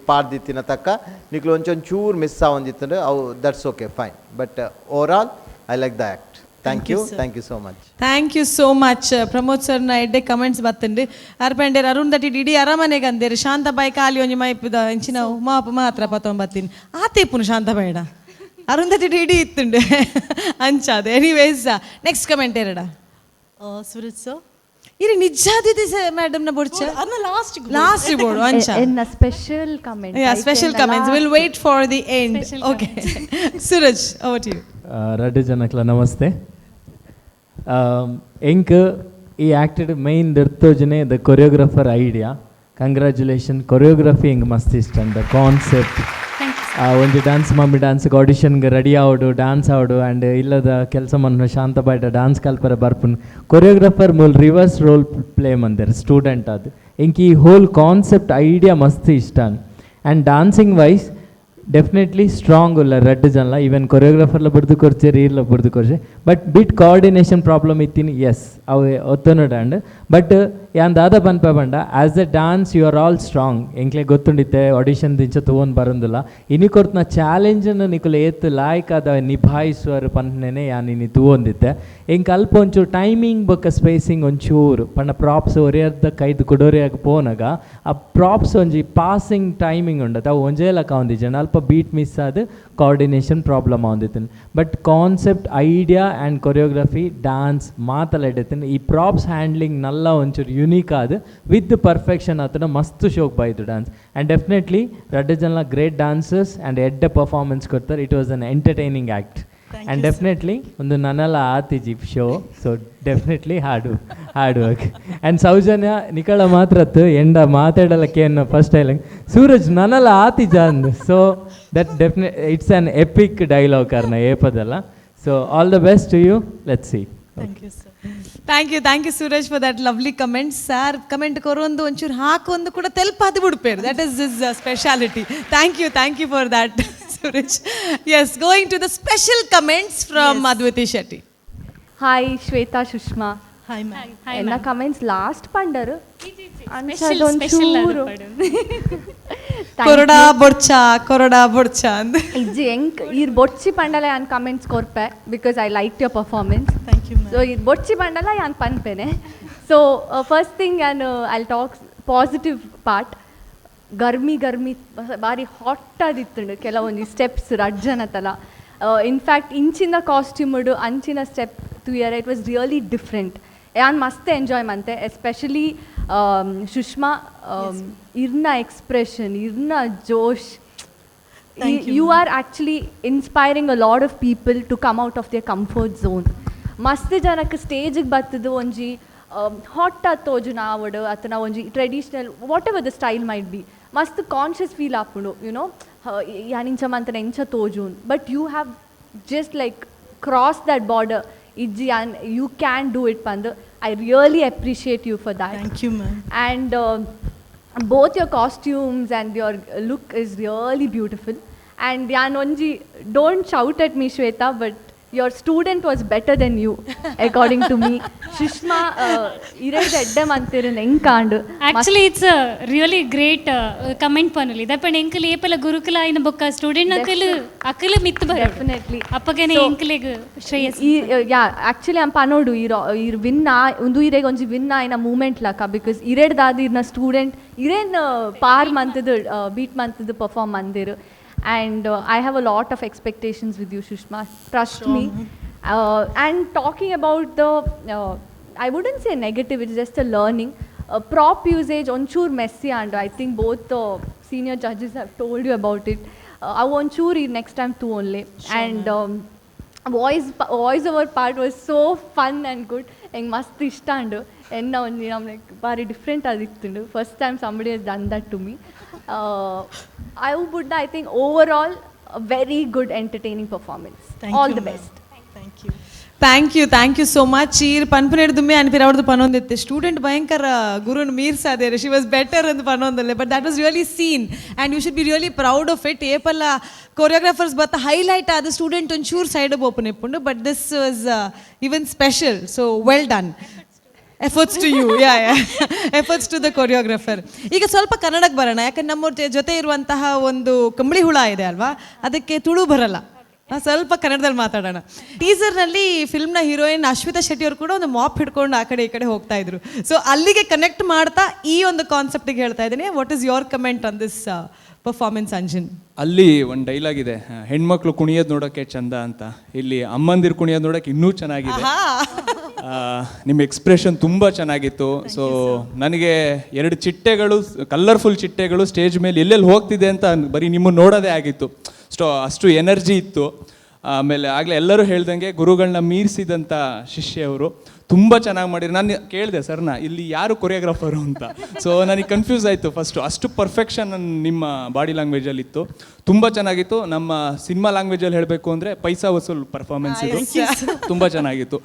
ಪಾಡ್ದಿತ್ತಿನ ತಕ್ಕ ನಿಕ್ಲು ಒಂಚೂರು ಮಿಸ್ ಆವೊಂದಿತ್ತಂದ್ರೆ ಅವು that's okay, fine, but overall I like the act. Thank you. Thank you so much. Thank you so much. Pramod ಸರ್ನ ಎಡ್ಡೆ ಕಮೆಂಟ್ಸ್ ಬತ್ತಂಡು. ಅರ್ಪಂಡೇರ್ ಅರುಂಧತಿ ಡಿಡಿ ಅರಮನೆಗೆ ಅಂದೇರು. ಶಾಂತಬಾಯಿ ಖಾಲಿ ಒಂಜಿ ಮೈಪುದ ಎಂಚಿನ ಮಾಪು ಮಾತ್ರ ಪತ್ತೊಂಬತ್ತೀನಿ. ಆತೆ ಪುನ ಶಾಂತಬಾಯಿಡ ಅರುಂಧತಿ ಡಿಡಿ ಇತ್ತುಂಡು ಅಂಚಾದ. Anyways, next comment ಎರಡ. ಸೂರಜ್ ಸರ್. ಇರಿ ನಿಜಾದಿದೆ ಮೇಡಮ್ ನ ಬೊಡ್ಚ. ಅನ್ನ last. Last board ಅಂಚ. ಎನ್ನ special comment. Yeah, special comments. We'll wait for the end. Okay. Suraj, over to you. ರಡ್ಡು ಜನಕ್ಲ ನಮಸ್ತೆ. ಎಂಕ್ ಈ ಆ್ಯಕ್ಟೆಡ್ ಮೈನ್ ದರ್ತೋಜನೆ the choreographer idea. Congratulation. Choreography ಎಂಕ್ ಮಸ್ತ್ ಇಷ್ಟ. The concept ಒಂಜಿ dance mummy ಡಾನ್ಸ್ಗೆ ಆಡಿಷನ್ಗೆ ready ಆವಡು, dance ಆವಡು and ಇಲ್ಲದ ಕೆಲಸ ಮನ್ನ ಶಾಂತಬಾಯ್ಡ ಡಾನ್ಸ್ ಕಲ್ಪರೆ ಬರ್ಪುನ್. ಕೊರಿಯೋಗ್ರಫರ್ ಮೂಲ್ reverse role play ಮಂದೆರ್ student ಅದು. ಎಂಕ್ ಈ hole concept idea ಮಸ್ತ್ ಇಷ್ಟ. And dancing wise definitely strong ಉಲ್ಲ ರಡ್ಡು ಜನಲ. ಈವನ್ ಕೊರಿಯೋಗ್ರಾಫರ್ಲ ಬುಡ್ದು ಕೊರ್ಚೆರ್, ಈರ್ಲ ಬುಡ್ದು ಕೊರ್ಚೆ. But bit coordination problem ಇತ್ತೀನಿ, ಎಸ್, ಅವು ಒತ್ತೊನುಡು. ಆ್ಯಂಡ್ ಬಟ್ ಯಾನ್ ದಾದ ಪನ್ಪ ಪಂಡ, as a dance you are all strong. ಎಂಕ್ಲೆ ಗೊತ್ತುಂಡಿತ್ತೆ, audition ದಿಂಚ ತೂವೊಂದು ಬರಂದಿಲ್ಲ. ಇನಿ ಕೊರ್ತನ ಚಾಲೆಂಜನ್ನು ನಿಕುಲು ಏತ್ ಲಾಯ್ಕಾದ ನಿಭಾಯಿಸುವರು ಪನ್ಪುನೆನೆ ಯಾನ್ ಇನಿ ತೂವೊಂದಿತ್ತೆ. ಎಂಕ್ ಅಲ್ಪ ಒಂಚೂರು ಟೈಮಿಂಗ್ ಬೊಕ್ಕ ಸ್ಪೇಸಿಂಗ್ ಒಂಚೂರು ಪಂಡ, ಪ್ರಾಪ್ಸ್ ಒರಿಯರ್ದ ಕೈದು ಕುಡೊರಿಯಾಗ ಪೋನಗ ಆ ಪ್ರಾಪ್ಸ್ ಒಂಜಿ ಪಾಸಿಂಗ್ ಟೈಮಿಂಗ್ ಉಂಡತ, ಅವು ಒಂಜೇ ಲೆಕ್ಕ ಒಂದಿಜ್ಜಂಡ ಅಲ್ಪ ಬೀಟ್ ಮಿಸ್ ಆದ್ ಕೋಆರ್ಡಿನೇಷನ್ ಪ್ರಾಬ್ಲಮ್ ಆವೊಂದಿತ್ತು. But concept, idea and choreography, dance ಮಾತಲ ಎಡ್ಡೆತ್ತಿನ. ಈ ಪ್ರಾಪ್ಸ್ ಹ್ಯಾಂಡ್ಲಿಂಗ್ ನಲ್ಲ ಒಂಚೂರು ಯುನೀಕ್ ಆದ್ ವಿತ್ ಪರ್ಫೆಕ್ಷನ್ ಆತನ ಮಸ್ತ್ ಶೋಕ್ ಬಾಯ್ತು dance. And definitely ರಡ್ಡ್ ಜನ great dancers and ಎಡ್ಡೆ ಪರ್ಫಾರ್ಮೆನ್ಸ್ ಕೊಡ್ತಾರೆ. It was an entertaining act. And definitely ಒಂದು ನನಲ ಆತಿಜಿ show, so definitely hard work. And Soujanya, ನಿಕಳ ಮಾತ್ರತ್ತು ಎಂಡ ಮಾತಾಡಲಕ್ಕೆ ಫಸ್ಟ್ ಟೈಮ್ ಸೂರಜ್ ನನಲ ಆತಿಜ ಅಂದ್. So that it's an epic dialogue ಕಾರ್ನ ಏಪದಲ್ಲ. So all the best to you, let's see. Thank you, sir. Thank you, thank you, Suraj, for that lovely comment. Sir comment ಕೊರೊಂದು ಒಂಚೂರು ಹಾಕೊಂದು ಕೂಡ ತೆಲ್ಪಾದಿ ಬಿಡ್ಪೇರು. That is his speciality. Thank you, thank you for that, Suraj. Yes, going to the special comments from Adviti Shetty. Hi Shweta, Sushma. Hi ma'am. ಎನ್ನ comments last ಪಂಡರು. Special, special Koroda ಬೊಡ್ಚ, ಕೊರಡಾ ಬೊಡ್ಚ ಅಂದ್. ಇಜ್ಜಿ, ಎಂಕ್ ಈರ್ ಬೊಡ್ಚಿ ಪಂಡಲ ಯಾನ್ comments ಕೊರ್ಪೆ, because I like your performance. Thank you. So ಈರ್ ಬೊಡ್ಚಿ ಪಂಡಲ ಯಾನ್ ಪನ್ಪೇನೆ. So first thing ಯಾನ್ I talk positive part. ಗರ್ಮಿ ಗರ್ಮಿ ಬಾರಿ ಹಾಟ್ ಆದಿತ್ತುಂಡು ಕೆಲವೊಂಜಿ ಸ್ಟೆಪ್ಸ್ ರಡ್ಡ್ ಜನತಲ. ಇನ್ಫ್ಯಾಕ್ಟ್ ಇಂಚಿನ ಕಾಸ್ಟ್ಯೂಮ್ ಅಂಚಿನ step ತೂಯರೆ it was really different. ಯಾನ್ ಮಸ್ತ್ ಎಂಜಾಯ್ ಮಂತೆ. ಎಸ್ಪೆಷಲಿ ಸುಷ್ಮಾ, ಇರ್ನ ಎಕ್ಸ್ಪ್ರೆಷನ್, ಇರ್ನ ಜೋಶ್. Thank you. You are actually inspiring a lot of people to come out of their comfort zone. ಮಸ್ತ್ ಜನಕ್ಕೆ ಸ್ಟೇಜಿಗೆ ಬತ್ತದು ಒಂಜಿ ಹಾಟ್ ಆತ್ ತೋಜುನ ಆವಡ್ ಅತ್ತನ ಒಂಜಿ traditional, whatever the style might be, ಮಸ್ತ್ ಕಾನ್ಷಿಯಸ್ ಫೀಲ್ ಆಪುಂಡು, ಯುನೋ, ಯಾನ್ ಇಂಚ ಮಂತನ ಎಂಚ ತೋಜುನ್. But you have just like cross that border. ಇಜ್ಜಿ, ಯಾನ್ you can do it ಪಂದ್. I really appreciate you for that. Thank you, ma'am. And both your costumes and your look is really beautiful. And ಯಾನ್ ಒಂಜಿ, don't shout at me, Shweta, but your student was better than you, according to me. Sushma ಇರೇಡ್ ಎಡ್ಡೆ ಮಂತಿರು ಎಂಕಾಂಡು. Actually it's really great comment ಪನುಲಿ ದಪ್ಪಣ. ಎಂಕಲ್ ಏಪಲ ಗುರುಕುಲ ಆಯ್ನ ಬೊಕ್ಕ student Akal Akal ಮಿತ್ ಬರ definitely. ಅಪ್ಪಗನೆ ಎಂಕಲೆಗ್ Shreyas. ಈ ಯಾ, actually ಅಂ ಪನೋಡು ಈರ್ ವಿನ್ ಆ ಒಂದು ಇರೆಗ್ ಒಂಜಿ ವಿನ್ ಆಯ್ನ ಮೂಮೆಂಟ್ ಲಕ, because ಇರೇಡ್ ದಾದ ಇರ್ನ ಸ್ಟೂಡೆಂಟ್ ಇರೇನ್ ಪಾರ್ ಮಂತದ ಬೀಟ್ ಮಂತದ ಪರ್ಫಾರ್ಮ್ ಮಂದಿರು. And I have a lot of expectations with you, Sushma, trust me. And talking about the, I wouldn't say negative, it's just a learning, prop usage ಒಂಚೂರು Messi and I think both senior judges have told you about it. ಅವು ಒಂಚೂರು ಈ next time ತೂ only. And voice over part was so fun and good. ಎಂಗ್ ಮಸ್ತ್ ಇಷ್ಟ ಅಂಡು. ಎನ್ನ ಒಂಜಿ ನಮ್ಮ ಲೈಕ್ ಬಾರಿ different ಆದಿತ್ತುಂಡು. First time somebody has done that to me. I would, I think overall very good entertaining performance. Thank all you, the ma'am. Best. Thank you. Thank you, thank you so much. ಈರ್ ಪನ್ಪುನೆಡ್ದುಮ್ಮೆ ಅನ್ಪಿರವ್ರದ್ದು ಪನೊಂದಿತ್ತೆ, student ಭಯಂಕರ ಗುರುನ್ ಮೀರ್ಸಾದೇರು, she was better ಅಂತ ಪನೊಂದಲ್ಲೆ. But that was really seen and you should be really proud of it. ಏಪಲ್ಲ choreographers ಬತ್ತ highlight ಆದ student ಒಂಚೂರು side open ಇಪ್ಪುಂಡು, but this was even special, so well done. Efforts to you, yeah, efforts to the choreographer. ಈಗ ಸ್ವಲ್ಪ ಕನ್ನಡಕ್ಕೆ ಬರೋಣ, ಯಾಕಂದ್ರೆ ನಮ್ಮ ಜೊತೆ ಇರುವಂತಹ ಒಂದು ಕಂಬಳಿ ಹುಳ ಇದೆ ಅಲ್ವಾ, ಅದಕ್ಕೆ ತುಳು ಬರಲ್ಲ. ಸ್ವಲ್ಪ ಕನ್ನಡದಲ್ಲಿ ಮಾತಾಡೋಣ. ಟೀಸರ್ನಲ್ಲಿ ಫಿಲ್ಮ್ನ ಹೀರೋಯಿನ್ ಅಶ್ವಿತಾ ಶೆಟ್ಟಿ ಅವರು ಕೂಡ ಒಂದು ಮಾಪ್ ಹಿಡ್ಕೊಂಡು ಆ ಕಡೆ ಈ ಕಡೆ ಹೋಗ್ತಾ ಇದ್ರು. ಸೊ ಅಲ್ಲಿಗೆ ಕನೆಕ್ಟ್ ಮಾಡ್ತಾ ಈ ಒಂದು ಕಾನ್ಸೆಪ್ಟಿಗೆ ಹೇಳ್ತಾ ಇದ್ದೀನಿ, what is your comment on this performance, Anjan? ಅಲ್ಲಿ ಒಂದು ಡೈಲಾಗ್ ಇದೆ, ಹೆಣ್ಮಕ್ಳು ಕುಣಿಯೋದು ನೋಡೋಕ್ಕೆ ಚಂದ ಅಂತ. ಇಲ್ಲಿ ಅಮ್ಮಂದಿರು ಕುಣಿಯೋದು ನೋಡೋಕೆ ಇನ್ನೂ ಚೆನ್ನಾಗಿದೆ. ನಿಮ್ಮ ಎಕ್ಸ್ಪ್ರೆಷನ್ ತುಂಬ ಚೆನ್ನಾಗಿತ್ತು. ಸೊ ನನಗೆ ಎರಡು ಚಿಟ್ಟೆಗಳು, ಕಲರ್ಫುಲ್ ಚಿಟ್ಟೆಗಳು ಸ್ಟೇಜ್ ಮೇಲೆ ಎಲ್ಲೆಲ್ಲಿ ಹೋಗ್ತಿದೆ ಅಂತ ಬರೀ ನಿಮ್ಮನ್ನು ನೋಡೋದೇ ಆಗಿತ್ತು. ಅಷ್ಟು ಅಷ್ಟು ಎನರ್ಜಿ ಇತ್ತು. ಆಮೇಲೆ ಆಗಲೇ ಎಲ್ಲರೂ ಹೇಳ್ದಂಗೆ ಗುರುಗಳನ್ನ ಮೀರಿಸಿದಂಥ ಶಿಷ್ಯವರು ತುಂಬ ಚೆನ್ನಾಗಿ ಮಾಡಿದ್ರು. ನಾನು ಕೇಳಿದೆ ಸರ್ನ, ಇಲ್ಲಿ ಯಾರು ಕೊರಿಯೋಗ್ರಾಫರು ಅಂತ. ಸೊ ನನಗೆ ಕನ್ಫ್ಯೂಸ್ ಆಯಿತು ಫಸ್ಟು. ಅಷ್ಟು ಪರ್ಫೆಕ್ಷನ್ ನಿಮ್ಮ ಬಾಡಿ ಲ್ಯಾಂಗ್ವೇಜಲ್ಲಿ ಇತ್ತು. ತುಂಬ ಚೆನ್ನಾಗಿತ್ತು. ನಮ್ಮ ಸಿನಿಮಾ ಲ್ಯಾಂಗ್ವೇಜಲ್ಲಿ ಹೇಳಬೇಕು ಅಂದರೆ ಪೈಸಾ ವಸೂಲ್ ಪರ್ಫಾರ್ಮೆನ್ಸ್ ಇದು. ತುಂಬ ಚೆನ್ನಾಗಿತ್ತು.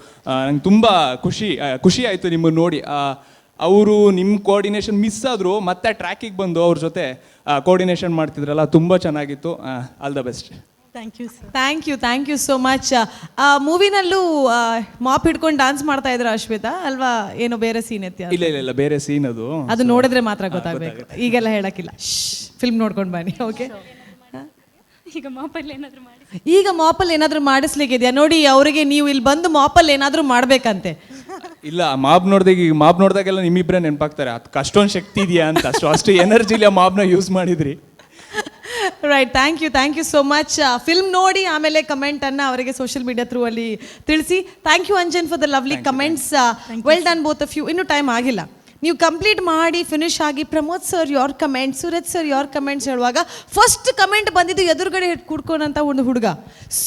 ನಂಗೆ ತುಂಬ ಖುಷಿ ಖುಷಿ ಆಯಿತು ನಿಮ್ಮನ್ನು ನೋಡಿ. ಅವರು ನಿಮ್ಮ ಕೋಆರ್ಡಿನೇಷನ್ ಮಿಸ್ ಆದರೂ ಮತ್ತೆ ಟ್ರ್ಯಾಕಿಗೆ ಬಂದು ಅವ್ರ ಜೊತೆ ಕೋಆರ್ಡಿನೇಷನ್ ಮಾಡ್ತಿದ್ರಲ್ಲ, ತುಂಬ ಚೆನ್ನಾಗಿತ್ತು. All the best. Thank you sir. Thank you, thank you so much. ಆ ಮೂವಿನಲ್ಲೂ ಮಾಪ್ ಹಿಡ್ಕೊಂಡು ಡಾನ್ಸ್ ಮಾಡ್ತಾ ಇದ್ರು ಅಶ್ವಿತಾ ಅಲ್ವಾ? ಏನೋ ಬೇರೆ ಸೀನ್ ಎತ್ತಿ? ಇಲ್ಲ ಇಲ್ಲ ಇಲ್ಲ, ಬೇರೆ ಸೀನ್ ಅದು. ಅದು ನೋಡಿದ್ರೆ ಮಾತ್ರ ಗೊತ್ತಾಗಬೇಕು, ಈಗೆಲ್ಲ ಹೇಳಕ್ಕಿಲ್ಲ. ಫಿಲ್ಮ್ ನೋಡ್ಕೊಂಡು ಬನ್ನಿ, ಓಕೆ? ಈಗ ಮಾಪಲ್ಲಿ ಏನಾದರೂ ಮಾಡಿ. ಈಗ ಮಾಪಲ್ಲಿ ಏನಾದರೂ ಮಾಡಿಸ್ಲಿಕ್ಕಿದೆಯಾ ನೋಡಿ ಅವರಿಗೆ. ನೀವು ಇಲ್ಲಿ ಬಂದು ಮಾಪಲ್ಲಿ ಏನಾದರೂ ಮಾಡ್ಬೇಕಂತೆ. ಇಲ್ಲ, ಮಾಬ್ ನೋಡಿದಾಗ, ಈಗ ಮಾಬ್ ನೋಡಿದಾಗೆಲ್ಲ ನಿಮ್ಮಿಬ್ಬರೇ ನೆನಪಾಗ್ತಾರೆ. ಅದಕ್ಕೆ ಅಷ್ಟೊಂದು ಶಕ್ತಿ ಇದೆಯಾ ಅಂತ. ಅಷ್ಟು ಅಷ್ಟು ಎನರ್ಜಿಲಿ ಆ ಮಾಬ್ನ ಯೂಸ್ ಮಾಡಿದ್ರಿ. Right, thank you, thank you so much. Film ನೋಡಿ ಆಮೇಲೆ ಕಮೆಂಟನ್ನು ಅವರಿಗೆ ಸೋಷಿಯಲ್ ಮೀಡಿಯಾ ಥ್ರೂ ಅಲ್ಲಿ ತಿಳಿಸಿ. Thank you, Anjan, for the lovely comments. Well done, both of you. ಇನ್ನೂ ಟೈಮ್ ಆಗಿಲ್ಲ. ನೀವು ಕಂಪ್ಲೀಟ್ ಮಾಡಿ ಫಿನಿಶ್ ಆಗಿ, "Pramod sir, your comment, Suraj sir, your comments" ಹೇಳುವಾಗ ಫಸ್ಟ್ ಕಮೆಂಟ್ ಬಂದಿದ್ದು ಎದುರುಗಡೆ ಕೂಡ್ಕೊಂಡಂತ ಒಂದು ಹುಡುಗ,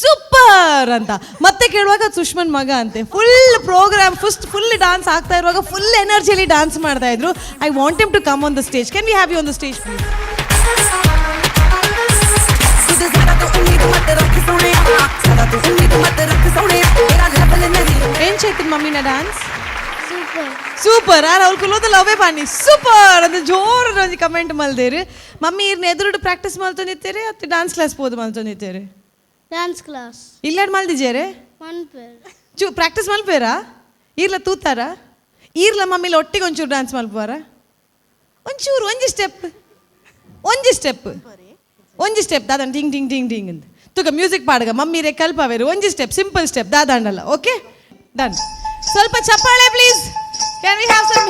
ಸೂಪರ್ ಅಂತ. ಮತ್ತೆ ಕೇಳುವಾಗ ಅದು ಸುಷ್ಮನ್ ಮಗ ಅಂತೆ. Full program, first full dance ಆಗ್ತಾ ಇರುವಾಗ ಫುಲ್ ಎನರ್ಜಿಯಲ್ಲಿ ಡಾನ್ಸ್ ಮಾಡ್ತಾ ಇದ್ರು. I want him to come on the stage. Can we have you on the stage, please? ਜ਼ਿਆਦਾ ਤੂੰ ਉਮੀਦ ਮਤ ਰੱਖ ਸੋਹਣਿਆ, ਜ਼ਿਆਦਾ ਤੂੰ ਉਮੀਦ ਮਤ ਰੱਖ ਸੋਹਣਿਆ, ਤੇਰਾ ਲੈਵਲ ਨਹੀਂ ಏನ್ ಚೈತನ್ ಮಮ್ಮಿನ ಡಾನ್ಸ್? ಸೂಪರ್. ಸೂಪರ್. ಆರ್ ಅವ್ರು ಕುಲೋದಲ್ಲ ಅವೇ ಬನ್ನಿ ಸೂಪರ್ ಅಂತ ಜೋರು ಒಂಜಿ ಕಮೆಂಟ್ ಮಲ್ದೇರು. ಮಮ್ಮಿ, ಇರ್ನ ಎದುರುಡು ಪ್ರಾಕ್ಟೀಸ್ ಮಲ್ತೊಂದಿತ್ತೇರೆ ಅತ್ತೆ ಡಾನ್ಸ್ ಕ್ಲಾಸ್ ಪೋದು ಮಲ್ತೊಂದಿತ್ತೇರೆ? Dance class. ಇಲ್ಲಾಡ್ ಮಲ್ದಿಜೇರೆ? ಮನ್ಪೇರ್. ಚೂ ಪ್ರಾಕ್ಟೀಸ್ ಮಲ್ಪೇರಾ? ಈರ್ಲ ತೂತಾರ? ಈರ್ಲ ಮಮ್ಮಿಲ ಒಟ್ಟಿಗೆ ಒಂಚೂರು ಡಾನ್ಸ್ ಮಲ್ಪುವಾರ? ಒಂಚೂರು ಒಂಜಿ ಸ್ಟೆಪ್, ಒಂಜಿ ಸ್ಟೆಪ್, ಒಂಜಿ ಸ್ಟೆಪ್ ದಾದಾಂಡ ಟಿಂಗ್ ಟಿಂಗ್ ಟಿಂಗ್ ಟಿಂಗ್ ಅಂತ. ತುಕ ಮ್ಯೂಸಿಕ್ ಪಾಡ್ಗ, ಮಮ್ಮಿ ರೇ ಕಲ್ಪವೇರು. ಒಂಜಿ ಸ್ಟೆಪ್, ಸಿಂಪಲ್ ಸ್ಟೆಪ್ ದಾದಾಂಡಲ್ಲ. Okay, done. ಸ್ವಲ್ಪ ಚಪ್ಪಾಳೆ please. Can we have some?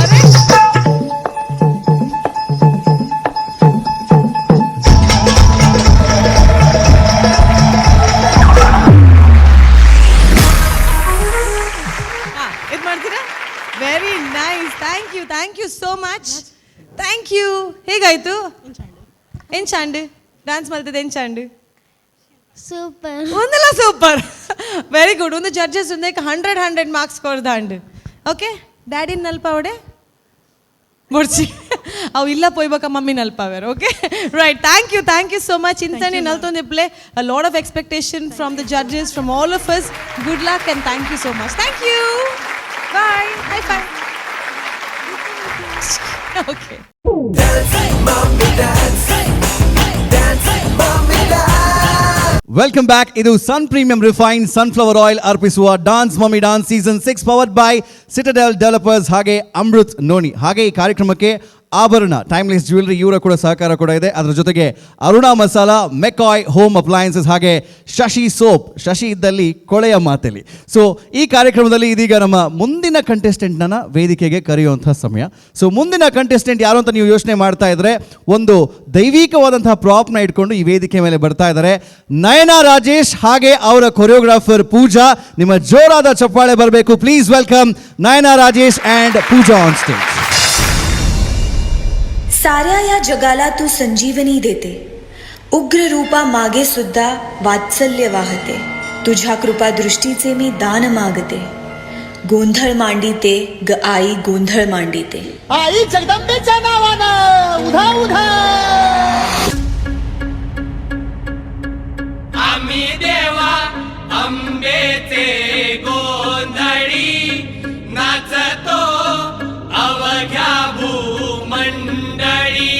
ಅರೆ! ಇದು ಮಾಡ್ತೀರಾ? Very nice. Thank you, thank you so much, thank you. ಹೇಗಾಯ್ತು? ಎಂಚಾಂಡ್ ಡಾನ್ಸ್ ಮಲ್ತದೆ? ಎಂಚಾಂಡ್? ಸೂಪರ್. ಒಂದಲ್ಲ, ಸೂಪರ್, ವೆರಿ ಗುಡ್. ಒಂದು ಜಡ್ಜಸ್ ಒಂದಕ್ಕೆ 100 100 ಮಾರ್ಕ್ಸ್ ಕೊಡ್ದಾಂಡ್. ಓಕೆ, ಡ್ಯಾಡಿನ ನಲ್ಪಾವಡೆ ಬೊಡ್ಚಿ, ಅವು ಇಲ್ಲ ಪೋಯ್ಬೇಕ ಮಮ್ಮಿ ನಲ್ಪಾವೇರು. Okay, right, thank you, thank you so much. ಇಂತನೇ ನಲ್ತೊಂದು play. A lot of expectation from the judges, from all of us. Good luck and thank you so much. Thank you, bye bye bye. Okay. Dance, dance, mommy, dance. Welcome back. ಇದು Sun Premium Refined Sunflower Oil ಅರ್ಪಿಸುವ Dance Mummy Dance season 6, powered by Citadel Developers ಹಾಗೆ Amrit noni. ಹಾಗೆ ಈ ಕಾರ್ಯಕ್ರಮಕ್ಕೆ ಆಭರಣ timeless jewellery ಇವರ ಕೂಡ ಸಹಕಾರ ಕೂಡ ಇದೆ. ಅದರ ಜೊತೆಗೆ ಅರುಣಾ ಮಸಾಲಾ, ಮೆಕಾಯ್ ಹೋಮ್ ಅಪ್ಲಯನ್ಸಸ್ ಹಾಗೆ ಶಶಿ ಸೋಪ್, ಶಶಿ ಇದ್ದಲ್ಲಿ ಕೊಳೆಯ ಮಾತಲ್ಲಿ. ಸೊ ಈ ಕಾರ್ಯಕ್ರಮದಲ್ಲಿ ಇದೀಗ ನಮ್ಮ ಮುಂದಿನ ಕಂಟೆಸ್ಟೆಂಟ್ನ ವೇದಿಕೆಗೆ ಕರೆಯುವಂಥ ಸಮಯ. ಸೊ ಮುಂದಿನ ಕಂಟೆಸ್ಟೆಂಟ್ ಯಾರು ಅಂತ ನೀವು ಯೋಚನೆ ಮಾಡ್ತಾ ಇದ್ರೆ, ಒಂದು ದೈವಿಕವಾದಂತಹ ಪ್ರಾಪ್ನ ಇಟ್ಕೊಂಡು ಈ ವೇದಿಕೆ ಮೇಲೆ ಬರ್ತಾ ಇದ್ದಾರೆ ನಯನ ರಾಜೇಶ್ ಹಾಗೆ ಅವರ ಕೊರಿಯೋಗ್ರಾಫರ್ ಪೂಜಾ. ನಿಮ್ಮ ಜೋರಾದ ಚಪ್ಪಾಳೆ ಬರಬೇಕು. Please welcome Nayana Rajesh and Pooja on stage. साऱ्या या जगाला तू संजीवनी देते, उग्र रूपा मागे सुद्धा वात्सल्य वाहते. तुझ्या कृपा दृष्टीचे मी दान मागते, गोंधळ मांडिते ग आई, गोंधळ मांडिते. आई जगदंबेच्या नावानं उधा उधा. आम्ही देवा अंबेचे गोंधळी नाचतो अवघ्या भूमंडळी.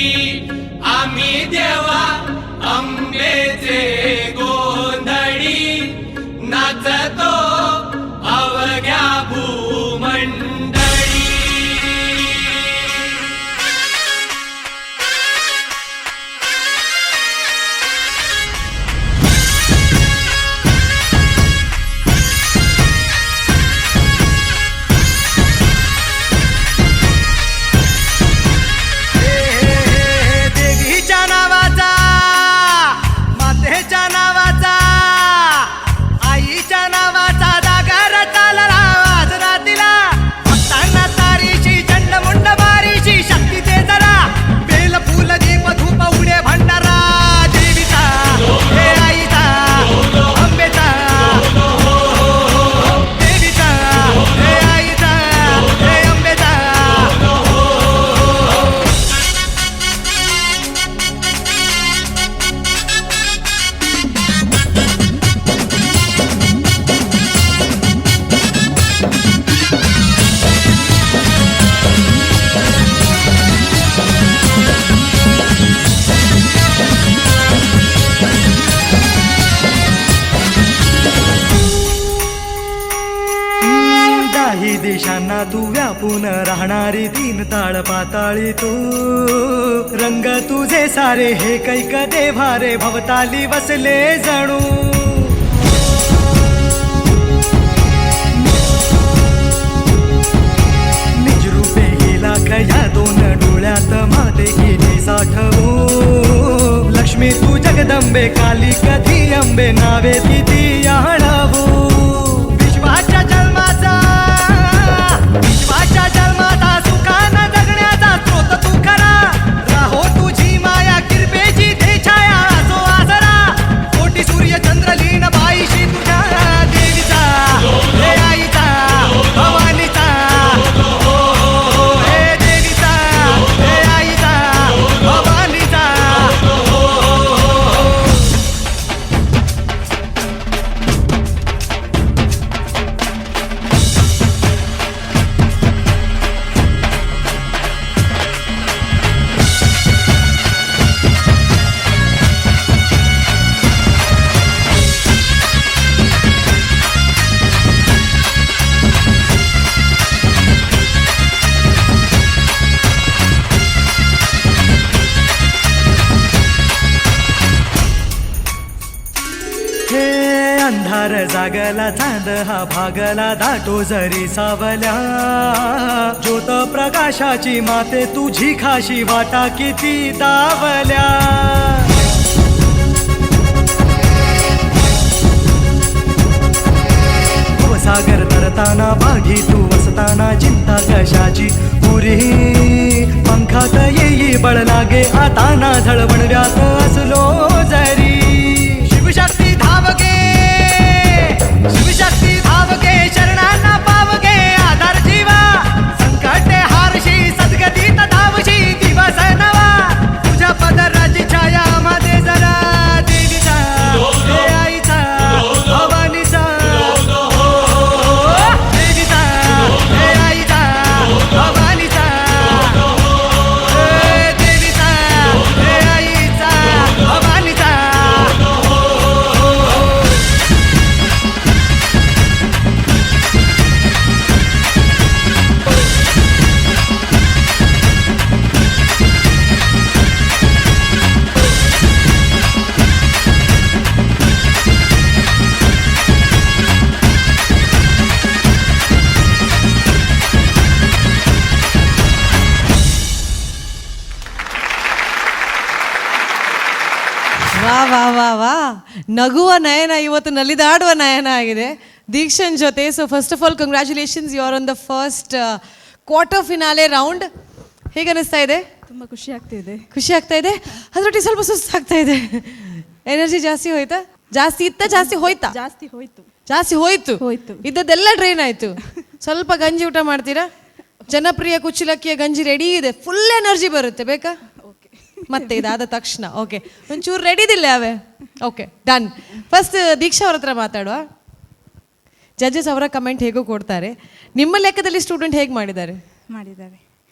आम्ही देवा अंबेचे गोंधळी नाचतो अवघ्या भूमंडळी. सर्वांना तू व्यापून राहणारी तीन ताळ पाताळी तू. रंग तुझे सारे हे कैक देभारे भवताली वसले जणू. निजरूपे ही लाख या दोन डोळ्यात माते किती साठवू. लक्ष्मी तू जगदंबे काली कधी अंबे नावे किती आळवू. विश्वाच्या जन्माचा विश्वाच्या जन्माचा सुखान जगण्याचा स्रोत तू खरा. राहो तुझी माया कृपेची दे छाया असो आसरा. कोटी सूर्य चंद्र लीन बाईशी तुझ्या देवीचा हे आईचा भवानीचा. हो हो हे देवीचा हे आईचा भवानीचा. हो हो हो. हे अंधार जागला चांद हा भागला दाटो जरी सावल्या. ज्योत प्रकाशाची माते तुझी खाशी वाटा किती दावल्या. भवसागर तरताना बागी तू वसताना चिंता कशाची पुरी. पंखात येई बळ लागे आता ना झळवणव्यात असलो जरी. शिवशक्ती धावगे शिवशक्ती धावगे शरणांना पावगे आधार जीवा. संकटे हारशी सद्गतीत धावशी दिवस नवा. तुझ्या पदराची छाया मध्ये जरा देवीचा हे आईचा भवानीचा. हो देवीचा हे आईचा भवानीचा. हे देवीचा हे आईचा भवानीचा. ವಾ ವಾ ವಾ ವಾ, ನಗುವ ನಯನ ಇವತ್ತು ನಲಿದಾಡುವ ನಯನ ಆಗಿದೆ ದೀಕ್ಷನ್ ಜೊತೆ. So first of all congratulations, you are on the first quarter finale round. ಹೇಗೆ ಅನಿಸ್ತಾ ಇದೆ? ತುಂಬ ಖುಷಿ ಆಗ್ತಿದೆ. ಖುಷಿ ಆಗ್ತಾ ಇದೆ, ಅದರೊಟ್ಟಿಗೆ ಸ್ವಲ್ಪ ಸುಸ್ತಾಗ್ತಾ ಇದೆ. ಎನರ್ಜಿ ಜಾಸ್ತಿ ಹೋಯ್ತಾ? ಜಾಸ್ತಿ ಇತ್ತ? ಜಾಸ್ತಿ ಹೋಯ್ತಾ? ಜಾಸ್ತಿ ಹೋಯ್ತು. ಜಾಸ್ತಿ ಹೋಯ್ತು, ಇದ್ದದ್ದೆಲ್ಲ ಡ್ರೈನ್ ಆಯ್ತು. ಸ್ವಲ್ಪ ಗಂಜಿ ಊಟ ಮಾಡ್ತೀರಾ? ಜನಪ್ರಿಯ ಕುಚ್ಚಲಕ್ಕಿಯ ಗಂಜಿ ರೆಡಿ ಇದೆ, ಫುಲ್ ಎನರ್ಜಿ ಬರುತ್ತೆ. ಬೇಕಾ? ಮತ್ತೆ ಇದಾದ ತಕ್ಷಣ ಓಕೆ, ಒಂಚೂರು ರೆಡಿದಿಲ್ಲ ಅವೇ. Okay done. First ದೀಕ್ಷಾ ಅವ್ರ ಹತ್ರ ಮಾತಾಡುವ. ಜಡ್ಜಸ್ ಅವರ ಕಮೆಂಟ್ ಹೇಗೂ ಕೊಡ್ತಾರೆ. ನಿಮ್ಮ ಲೆಕ್ಕದಲ್ಲಿ ಸ್ಟೂಡೆಂಟ್ ಹೇಗೆ ಮಾಡಿದ್ದಾರೆ? ಮಾಡಿದ್ದಾರೆ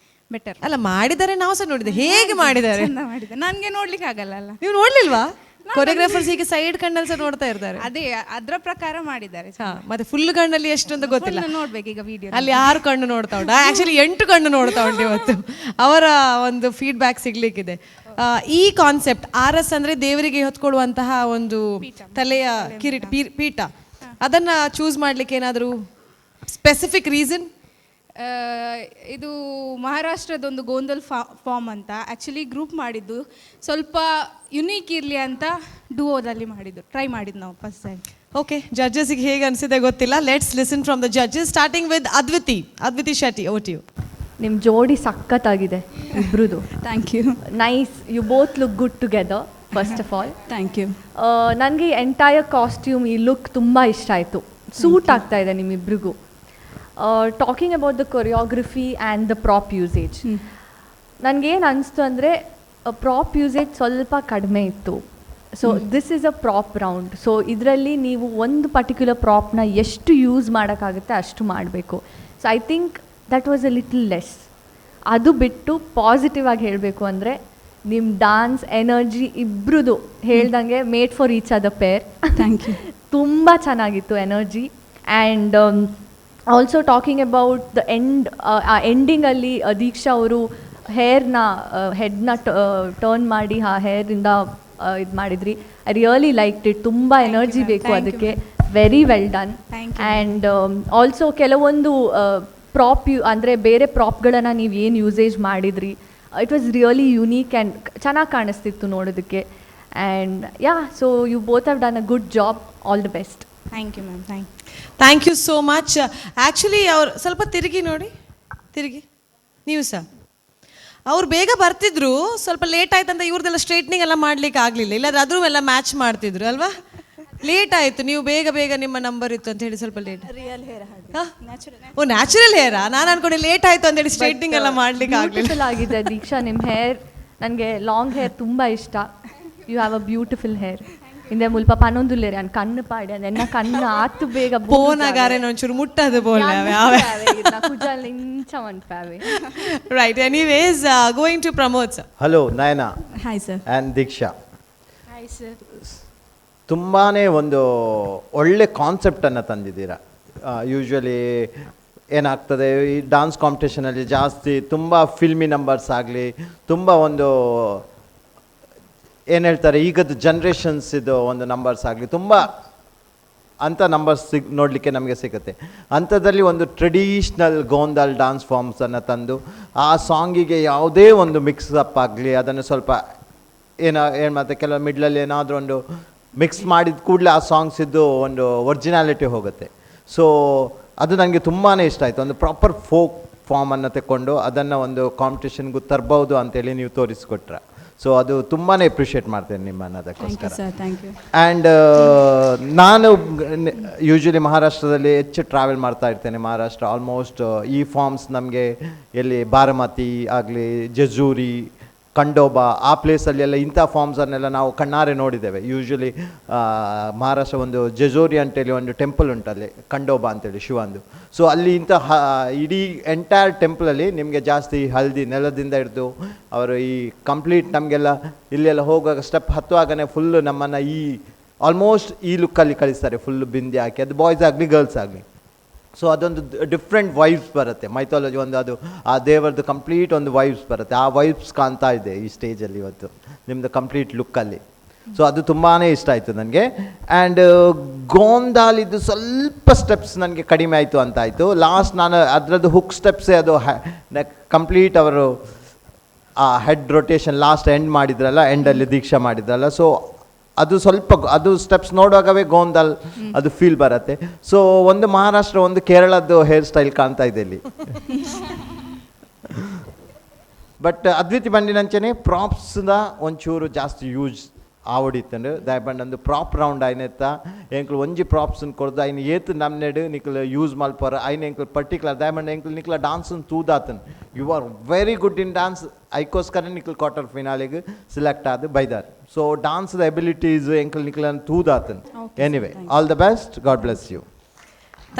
ಬೆಟರ್. ಅಲ್ಲ ಮಾಡಿದ್ದಾರೆ, ನಾವು ಸಹ ನೋಡಿದೆ ಹೇಗೆ ಮಾಡಿದ್ದಾರೆ. ಚೆಂದ ಮಾಡಿದ್ದಾರೆ. ನನಗೆ ನೋಡ್ಲಿಕ್ಕೆ ಆಗಲ್ಲ ಅಲ್ಲ. ನೀವು ನೋಡ್ಲಿಲ್ವಾ? ಕೊರಿಯೋಗ್ರಾಫರ್ಸ್ ಹೀಗೆ ಸೈಡ್ ಕಣ್ಣಲ್ಲಿ ಸಹ ನೋಡ್ತಾ ಇರ್ತಾರೆ. ಅದೇ ಅದರ ಪ್ರಕಾರ ಮಾಡಿದ್ದಾರೆ. ಮತ್ತೆ ಫುಲ್ ಕಣ್ಣಲ್ಲಿ ಎಷ್ಟು ಅಂತ ಗೊತ್ತಿಲ್ಲ, Full ನೋಡ್ಬೇಕು ಈಗ ವಿಡಿಯೋ. ಅಲ್ಲಿ 6 ಕಣ್ಣು ನೋಡ್ತಾ ಉಂಟು, ಆಕ್ಚುಲಿ 8 ಕಣ್ಣು ನೋಡ್ತಾ ಉಂಟು ಇವತ್ತು. ಅವರ ಒಂದು ಫೀಡ್ಬ್ಯಾಕ್ ಸಿಗ್ಲಿಕ್ಕಿದೆ. ಈ ಕಾನ್ಸೆಪ್ಟ್ ಆರಸ್ ಅಂದ್ರೆ ದೇವರಿಗೆ ಹೊತ್ಕೊಳ್ಳುವಂತಹ ಒಂದು ತಲೆಯ ಕಿರೀಟ, ಪೀಠ, ಅದನ್ನ ಚೂಸ್ ಮಾಡ್ಲಿಕ್ಕೆ ಏನಾದರೂ ಸ್ಪೆಸಿಫಿಕ್ ರೀಸನ್? ಇದು ಮಹಾರಾಷ್ಟ್ರದೊಂದು ಗೋಂದಲ್ ಫಾರ್ಮ್ ಅಂತ ಆ್ಯಕ್ಚುಲಿ ಗ್ರೂಪ್ ಮಾಡಿದ್ದು, ಸ್ವಲ್ಪ ಯುನೀಕ್ ಇರಲಿ ಅಂತ ಡುವೋದಲ್ಲಿ ಮಾಡಿದ್ದು, ಟ್ರೈ ಮಾಡಿದ್ದು ನಾವು first time. Okay, ಜಡ್ಜಸ್ಗೆ ಹೇಗೆ ಅನಿಸಿದೆ ಗೊತ್ತಿಲ್ಲ. Let's listen from the judges, starting with Adviti. Adviti Shetty, over to you. ನಿಮ್ಮ ಜೋಡಿ ಸಖತ್ತಾಗಿದೆ ಇಬ್ರದ್ದು. Thank you. Nice, you both look good together first of all. Thank you. ನನಗೆ ಎಂಟೈರ್ ಕಾಸ್ಟ್ಯೂಮ್, ಈ look ತುಂಬ ಇಷ್ಟ ಆಯಿತು, ಸೂಟ್ ಆಗ್ತಾ ಇದೆ ನಿಮ್ಮಿಬ್ರಿಗೂ. Talking about the choreography and the prop usage, ನನಗೇನು ಅನಿಸ್ತು ಅಂದರೆ ಪ್ರಾಪ್ ಯೂಸೇಜ್ ಸ್ವಲ್ಪ ಕಡಿಮೆ ಇತ್ತು. So this is a prop round. So ಇದರಲ್ಲಿ ನೀವು ಒಂದು ಪರ್ಟಿಕ್ಯುಲರ್ ಪ್ರಾಪ್ನ ಎಷ್ಟು ಯೂಸ್ ಮಾಡೋಕ್ಕಾಗುತ್ತೆ ಅಷ್ಟು ಮಾಡಬೇಕು. So I think that was a little less. ಅದು ಬಿಟ್ಟು ಪಾಸಿಟಿವ್ ಆಗಿ ಹೇಳಬೇಕು ಅಂದರೆ ನಿಮ್ಮ ಡಾನ್ಸ್ ಎನರ್ಜಿ ಇಬ್ಬರದು ಹೇಳ್ದಂಗೆ made for each other pair. Thank you. ತುಂಬ ಚೆನ್ನಾಗಿತ್ತು energy. And Also talking about the end, ಆ ಎಂಡಿಂಗಲ್ಲಿ ದೀಕ್ಷಾ ಅವರು ಹೇರ್ನ, ಹೆಡ್ನ ಟರ್ನ್ ಮಾಡಿ ಆ ಹೇರಿಂದ ಇದು ಮಾಡಿದ್ರಿ. I really like it. ತುಂಬ ಎನರ್ಜಿ ಬೇಕು ಅದಕ್ಕೆ. Very well done. And also ಕೆಲವೊಂದು ಪ್ರಾಪ್ you ಅಂದರೆ ಬೇರೆ ಪ್ರಾಪ್ಗಳನ್ನು ನೀವು ಏನು ಯೂಸೇಜ್ ಮಾಡಿದ್ರಿ, it was really unique and ಚೆನ್ನಾಗಿ ಕಾಣಿಸ್ತಿತ್ತು ನೋಡೋದಕ್ಕೆ. And yeah, so you both have done a good job. All the best. Thank you, ma'am. Thank Thank you so much. Actually ಅವ್ರು ಸ್ವಲ್ಪ ತಿರುಗಿ ನೋಡಿ, ತಿರುಗಿ ನೀವು ಸಹ. ಅವ್ರು ಬೇಗ ಬರ್ತಿದ್ರು, ಸ್ವಲ್ಪ ಲೇಟ್ ಆಯ್ತಂತ ಇವ್ರದ್ದೆಲ್ಲ ಸ್ಟ್ರೈಟ್ನಿಂಗ್ ಎಲ್ಲ ಮಾಡ್ಲಿಕ್ಕೆ ಆಗಲಿಲ್ಲ. ಇಲ್ಲಾಂದ್ರೆ ಅದ್ರೂ ಎಲ್ಲ ಮ್ಯಾಚ್ ಮಾಡ್ತಿದ್ರು ಅಲ್ವಾ? ಲೇಟ್ ಆಯಿತು. ನೀವು ಬೇಗ ಬೇಗ ನಿಮ್ಮ ನಂಬರ್ ಇತ್ತು ಅಂತ ಹೇಳಿ ಸ್ವಲ್ಪ late. Real hair? Natural. ಓ, ನ್ಯಾಚುರಲ್ ಹೇರಾ? ನಾನು ಅನ್ಕೊಂಡೆ ಲೇಟ್ ಆಯ್ತು ಅಂತ ಹೇಳಿ ಸ್ಟ್ರೈಟ್ನಿಂಗ್ ಎಲ್ಲ ಮಾಡ್ಲಿಕ್ಕೆ ಆಗಲಿಲ್ಲ. ಬ್ಯೂಟಿಫುಲ್ ಆಗಿದೆ ದೀಕ್ಷಾ ನಿಮ್ಮ ಹೇರ್. ನನಗೆ ಲಾಂಗ್ ಹೇರ್ ತುಂಬ ಇಷ್ಟ. You have a beautiful hair. ಇಂದೆ ಮುಲ್ಪ ಪನೊಂದುಲ್ಲೇರಿ ಅನ್ ಕಣ್ಣು ಪಾಡೆ ಎನ್ನ ಕಣ್ಣು ಆತು ಬೇಗ. ಪೋನಗಾರೆ ಒಂಚೂರು ಮುಟ್ಟದು ಬೋಲ್ ಯಾವೆ. ಕುಜಲ್ ಇಂಚ ಮನ್ಪಾವೆ. Right, anyways, going to Pramod sir. Hello Nayana. Hi, sir. And Deeksha. Hi, sir. ತುಂಬಾ ಒಂದು ಒಳ್ಳೆ ಕಾನ್ಸೆಪ್ಟನ್ನು ತಂದಿದ್ದೀರಾ. ಯೂಶ್ವಲಿ ಏನಾಗ್ತದೆ, ಈ ಡಾನ್ಸ್ ಕಾಂಪಿಟೇಷನಲ್ಲಿ ಜಾಸ್ತಿ ತುಂಬ ಫಿಲ್ಮಿ ನಂಬರ್ಸ್ ಆಗಲಿ, ತುಂಬ ಒಂದು ಏನು ಹೇಳ್ತಾರೆ, ಈಗದ ಜನ್ರೇಷನ್ಸ್ ಇದು ಒಂದು ನಂಬರ್ಸ್ ಆಗಲಿ, ತುಂಬ ಅಂಥ ನಂಬರ್ಸ್ ನೋಡಲಿಕ್ಕೆ ನಮಗೆ ಸಿಗುತ್ತೆ. ಅಂಥದ್ರಲ್ಲಿ ಒಂದು ಟ್ರೆಡಿಷ್ನಲ್ ಗೋಂದಾಲ್ ಡಾನ್ಸ್ ಫಾರ್ಮ್ಸನ್ನು ತಂದು ಆ ಸಾಂಗಿಗೆ ಯಾವುದೇ ಒಂದು ಮಿಕ್ಸಪ್ ಆಗಲಿ, ಅದನ್ನು ಸ್ವಲ್ಪ ಏನೋ ಏನು ಮತ್ತು ಕೆಲವು ಮಿಡ್ಲಲ್ಲಿ ಏನಾದರೂ ಒಂದು ಮಿಕ್ಸ್ ಮಾಡಿದ ಕೂಡಲೇ ಆ ಸಾಂಗ್ಸ್ ಇದ್ದು ಒಂದು ಒರಿಜಿನಾಲಿಟಿ ಹೋಗುತ್ತೆ. ಸೊ ಅದು ನನಗೆ ತುಂಬಾ ಇಷ್ಟ ಆಯಿತು. ಒಂದು ಪ್ರಾಪರ್ ಫೋಕ್ ಫಾರ್ಮನ್ನು ತಗೊಂಡು ಅದನ್ನು ಒಂದು ಕಾಂಪಿಟೇಷನ್ಗೂ ತರ್ಬೋದು ಅಂತೇಳಿ ನೀವು ತೋರಿಸ್ಕೊಟ್ರೆ, ಸೊ ಅದು ತುಂಬಾ ಅಪ್ರಿಷಿಯೇಟ್ ಮಾಡ್ತೇನೆ ನಿಮ್ಮನ್ನು ಅದಕ್ಕೋಸ್ಕರ. Sir, thank you. And ನಾನು ಯೂಶ್ವಲಿ ಮಹಾರಾಷ್ಟ್ರದಲ್ಲಿ ಹೆಚ್ಚು ಟ್ರಾವೆಲ್ ಮಾಡ್ತಾ ಇರ್ತೇನೆ. ಮಹಾರಾಷ್ಟ್ರ ಆಲ್ಮೋಸ್ಟ್ ಈ ಫಾರ್ಮ್ಸ್ ನಮಗೆ ಎಲ್ಲಿ ಬಾರಮತಿ ಆಗಲಿ, ಜಜೂರಿ, ಖಂಡೋಬಾ, ಆ ಪ್ಲೇಸಲ್ಲೆಲ್ಲ ಇಂಥ ಫಾರ್ಮ್ಸನ್ನೆಲ್ಲ ನಾವು ಕಣ್ಣಾರೆ ನೋಡಿದ್ದೇವೆ. ಯೂಶ್ವಲಿ ಮಹಾರಾಷ್ಟ್ರ ಒಂದು ಜಜೋರಿ ಅಂತೇಳಿ ಒಂದು ಟೆಂಪಲ್ ಉಂಟಲ್ಲಿ, ಖಂಡೋಬಾ ಅಂತೇಳಿ ಶಿವಂದು. ಸೊ ಅಲ್ಲಿ ಇಂಥ ಇಡೀ ಎಂಟೈರ್ ಟೆಂಪಲಲ್ಲಿ ನಿಮಗೆ ಜಾಸ್ತಿ ಹಲ್ದಿ ನೆಲದಿಂದ ಹಿಡಿದು ಅವರು ಈ ಕಂಪ್ಲೀಟ್ ನಮಗೆಲ್ಲ ಇಲ್ಲೆಲ್ಲ ಹೋಗುವಾಗ ಸ್ಟೆಪ್ ಹತ್ತುವಾಗನೇ ಫುಲ್ಲು ನಮ್ಮನ್ನು ಈ ಆಲ್ಮೋಸ್ಟ್ ಈ ಲುಕ್ಕಲ್ಲಿ ಕಳಿಸ್ತಾರೆ, ಫುಲ್ಲು ಬಿಂದಿ ಹಾಕಿ, ಅದು ಬಾಯ್ಸ್ ಆಗಲಿ ಗರ್ಲ್ಸ್ ಆಗಲಿ. ಸೊ ಅದೊಂದು ಡಿಫ್ರೆಂಟ್ ವೈಬ್ಸ್ ಬರುತ್ತೆ, ಮೈಥಾಲಜಿ ಒಂದು ಅದು ಆ ದೇವರದ್ದು ಕಂಪ್ಲೀಟ್ ಒಂದು ವೈಬ್ಸ್ ಬರುತ್ತೆ. ಆ ವೈಬ್ಸ್ ಕಾಣ್ತಾ ಇದೆ ಈ ಸ್ಟೇಜಲ್ಲಿ ಇವತ್ತು ನಿಮ್ಮದು ಕಂಪ್ಲೀಟ್ ಲುಕ್ಕಲ್ಲಿ. ಸೊ ಅದು ತುಂಬಾ ಇಷ್ಟ ಆಯಿತು ನನಗೆ. ಆ್ಯಂಡ್ ಗೋಂದಾಲಿದ್ದು ಸ್ವಲ್ಪ ಸ್ಟೆಪ್ಸ್ ನನಗೆ ಕಡಿಮೆ ಆಯಿತು ಅಂತ ಆಯಿತು. ಲಾಸ್ಟ್ ನಾನು ಅದರದ್ದು ಹುಕ್ ಸ್ಟೆಪ್ಸೇ ಅದು ಕಂಪ್ಲೀಟ್ ಅವರು ಆ head rotation last end ಮಾಡಿದ್ರಲ್ಲ, ಎಂಡಲ್ಲಿ ದೀಕ್ಷಾ ಮಾಡಿದ್ರಲ್ಲ, ಸೊ ಅದು ಸ್ವಲ್ಪ ಅದು ಸ್ಟೆಪ್ಸ್ ನೋಡುವಾಗವೇ ಗೋಂದಾಲ್ ಅದು ಫೀಲ್ ಬರುತ್ತೆ. ಸೊ ಒಂದು ಮಹಾರಾಷ್ಟ್ರ, ಒಂದು ಕೇರಳದ್ದು ಹೇರ್ ಸ್ಟೈಲ್ ಕಾಣ್ತಾ ಇದೆ ಇಲ್ಲಿ. ಬಟ್ ಅದ್ವಿತಿ ಬಂಡಿನಂಚನೆ ಪ್ರಾಪ್ಸ್ದ ಒಂಚೂರು ಜಾಸ್ತಿ ಯೂಸ್ ಆವಡಿತ್ತಂಡು ದಯಪಂಡಂದು ಪ್ರಾಪ್ ರೌಂಡ್ ಐನೆತ್ತ ಎಂಕ್ಲು ಒಂಜಿ ಪ್ರಾಪ್ಸ್ ಕೊಡ್ದು ಐನ್ ಏತ್ ನಮ್ನೆಡ್ ನಿಕ್ಲು ಯೂಸ್ ಮಲ್ಪರ ಐನ್ ಎಂಕ್ಲು ಪರ್ಟಿಕ್ಯುಲರ್ ದಯಪಂಡ ಎಂಕ್ಲು ನಿಕ್ಲ ಡಾನ್ಸ್ ತೂದಾತನ್. You are very good in dance, ಐಕೋಸ್ಕರ ನಿಕ್ಲು quarter ಫಿನಾಲಿಗೆ select ಆದ ಬೈದಾರ್. ಸೊ ಡಾನ್ಸ್ದ ಎಬಿಲಿಟೀಸ್ ಎಂಕ್ಲು ನಿಕ್ಲ ತೂದಾತನ್. Anyway, all the best, God bless you.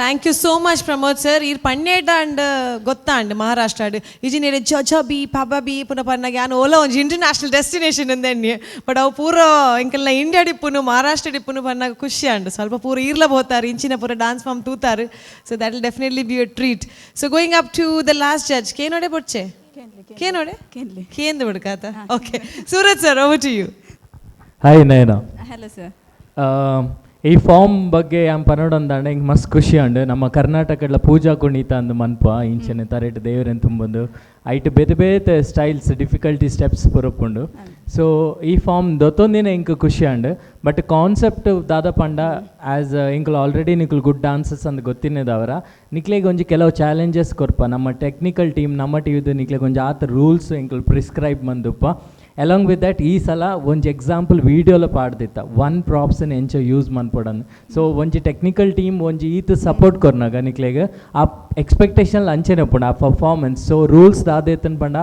Thank you so much Pramod sir. ಈರ್ ಪನ್ನೇಡ ಅಂಡ್ ಗೊತ್ತಾಂಡ್ ಮಹಾರಾಷ್ಟ್ರ ಇಜಿನೇರೆ ಜಜ ಬಿ ಪಬ ಬಿ ಪುನಃ ಪನ್ನಾಗ ಯಾನ್ ಓಲ ಒಂಜಿ ಇಂಟರ್ನ್ಯಾಷನಲ್ ಡೆಸ್ಟಿನೇಷನ್ ಅಂದೆನ್ನಿ. ಬಟ್ ಅವು ಪೂರ ಎಂಕಲ್ನ ಇಂಡಿಯಾ ಡಿಪ್ಪುನು ಮಹಾರಾಷ್ಟ್ರ ಡಿಪ್ಪುನು ಪನ್ನಾಗ ಖುಷಿ ಅಂಡ್ ಸ್ವಲ್ಪ ಪೂರ ಈರ್ಲ ಬೋತಾರೆ ಇಂಚಿನ ಪೂರ ಡಾನ್ಸ್ ಫಾರ್ಮ್ ತೂತಾರೆ. So that will definitely be a treat. So going up to the last judge, ಕೇನೋಡೆ ಬೊಚ್ಚೆ ಕೇನೋಡೆ ಕೇಂದ್ರ ಬಿಡ್ಕಾತ. Okay Suraj sir, over to you. Hi Nayana. Hello sir. ಈ ಫಾರ್ಮ್ ಬಗ್ಗೆ ಯಾನ್ ಪನೋಡೊಂದಾಂಡ ಎಂಕ್ ಮಸ್ತ್ ಖುಷಿ ಅಂಡ್. ನಮ್ಮ ಕರ್ನಾಟಕಡ್ಲ ಪೂಜಾ ಕುಣಿತ ಅಂದ್ ಮನ್ಪ ಇಂಚನೆ ತರೇಟ್ ದೇವರೆನ್ ತುಂಬೊಂದು ಐಟ್ ಬೇತೆ ಬೇತೆ styles difficulty steps ಪುರಪುಂಡು. ಸೊ ಈ ಫಾರ್ಮ್ ದೊತ್ತೊಂದಿನ ಎಂಕ್ ಖುಷಿ and. But concept ದಾದ ಪಂಡ ಆ್ಯಸ್ ಎಂಕುಲು ಆಲ್ರೆಡಿ ನಿಕುಲು ಗುಡ್ ಡಾನ್ಸಸ್ ಅಂದ್ ಗೊತ್ತಿನದವರ ನಿಕ್ಲೆಗ್ ಒಂಜಿ ಕೆಲವು ಚಾಲೆಂಜಸ್ ಕೊರ್ಪ. ನಮ್ಮ ಟೆಕ್ನಿಕಲ್ ಟೀಮ್ ನಮ್ಮ ಟೀಮ್ದು ನಿಕ್ಲೆಗ್ ಒಂಜಿ ಆತ ರೂಲ್ಸ್ ಎಂಕುಲು ಪ್ರಿಸ್ಕ್ರೈಬ್ ಮಂದುಪ್ಪ. Along with that ಈ ಸಲ ಒಂಜಿ ಎಕ್ಸಾಂಪಲ್ ವೀಡಿಯೋಲ ಪಾಡ್ದಿತ್ತ ಒನ್ ಪ್ರಾಪ್ಸ್ನ ಎಂಚ ಯೂಸ್ ಮನ್ಪೊಡಂದ್. ಸೊ ಒಂಜಿ ಟೆಕ್ನಿಕಲ್ ಟೀಮ್ ಒಂಜಿ ಈತ್ ಸಪೋರ್ಟ್ ಕೊರ್ನಾಗ ನಿಕ್ಲೆಗ್ ಆ ಎಕ್ಸ್ಪೆಕ್ಟೇಷನ್ ಅಂಚೆನೆ ಉಪ್ಪುಂಡು ಆ performance. So rules ದಾದ ಪಂಡ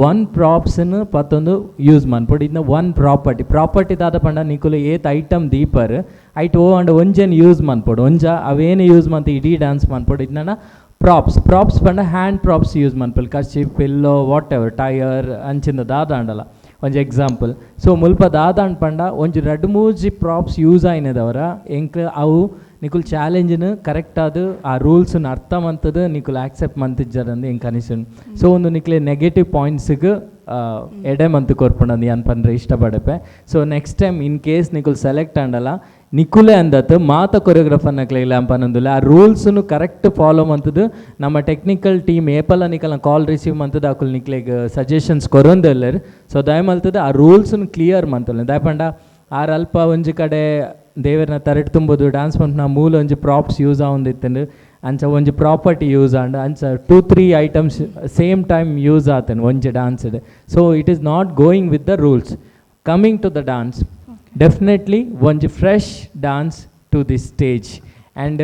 ಒನ್ ಪ್ರಾಪ್ಸ್ನ ಪತ್ತೊಂದು ಯೂಸ್ ಮನ್ಪೊಡು. ಇದನ್ನ one property property ದಾದ ಪಂಡ ನಿಕುಲು ಏತ್ ಐಟಮ್ ದೀಪರ್ ಐಟ್ ಓ ಅಂಡ್ ಒಂಜೆನ್ ಯೂಸ್ ಮನ್ಪೊಡು, ಒಂಜ ಅವೇನು ಯೂಸ್ ಮಂತ್ ಇಡೀ ಡ್ಯಾನ್ಸ್ ಮನ್ಪೊಡು. ಇದನ್ನ ಪ್ರಾಪ್ಸ್ ಪ್ರಾಪ್ಸ್ ಪಂಡ hand props use ಮನ್ಪೊಡು, kerchief pillow whatever tyre ಅಂಚಿಂದ ದಾದ ಅಂಡಲ ಒಂಜಿ ಎಕ್ಸಾಂಪಲ್. ಸೊ ಮುಲ್ಪ ದಾದಾಂಡ್ ಪಂಡ ಒಂಜಿ ರಡ್ಡ್ ಮೂಜಿ ಪ್ರಾಪ್ಸ್ ಯೂಸ್ ಆಯಿನದವರ ಎಂಕ್ ಅವು ನಿಕುಲ್ ಚಾಲೆಂಜ್ನು ಕರೆಕ್ಟ್ ಆದ್ ಆ ರೂಲ್ಸ್ನ ಅರ್ಥ ಮಂತದ ನಿಕುಲ್ ಆಕ್ಸೆಪ್ಟ್ ಮಂತಿಜ್ಜರಂದು ಎಂಕ್ ಅನಿಸುಂಡು. ಸೊ ಒಂದು ನಿಕ್ಲೆ ನೆಗೆಟಿವ್ ಪಾಯಿಂಟ್ಸ್ಗ್ ಎಡೆ ಮಂತ್ ಕೊರ್ಪುಂಡು ಯಾನ್ ಪನ್ರೆ ಇಷ್ಟಪಡಪೆ. So next time in case ನಿಕುಲ್ select ಆಂಡಲ, ನಿಕುಲೆ ಅಂದತ್ ಮಾತ ಕೊರಿಯೋಗ್ರಾಫರ್ ನಕ್ಲೆಗ್ಲ ಪನೊಂದುಲ್ಲ, ಆ ರೂಲ್ಸ್ನು ಕರೆಕ್ಟ್ ಫಾಲೋ ಮಂತದ್ದು. ನಮ್ಮ ಟೆಕ್ನಿಕಲ್ ಟೀಮ್ ಏಪಲ ನಿಕಲ್ನ ಕಾಲ್ ರಿಸೀವ್ ಮಂತದ್ದು, ಅಕುಲ್ ನಿಕ್ಲೆಗ್ ಸಜೆಷನ್ಸ್ ಕೊರೊಂದೆಲ್ಲರ್. ಸೊ ದಯಮಲ್ತದ ಆ ರೂಲ್ಸ್ನು ಕ್ಲಿಯರ್ ಮಂತಲ್ಲ. ದಾಯಪಂಡ ಆರ್ ಅಲ್ಪ ಒಂಜಿ ಕಡೆ ದೇವೆರ್ನ ತರೆಟ್ ತುಂಬೋದು ಡಾನ್ಸ್ ಪನ್ಪುನ ಮೂಲ ಒಂಜಿ ಪ್ರಾಪ್ಸ್ ಯೂಸ್ ಆವೊಂದಿತ್ತುಂಡು. ಅಂಚ ಒಂಜಿ ಪ್ರಾಪರ್ಟಿ ಯೂಸ್ ಆಂಡ್, ಅಂಚ two three items same time use ಆತಂಡ್ ಒಂಜಿ danced. So it is not going with the rules. Coming to the dance, definitely ಒಂಜಿ fresh dance to the stage and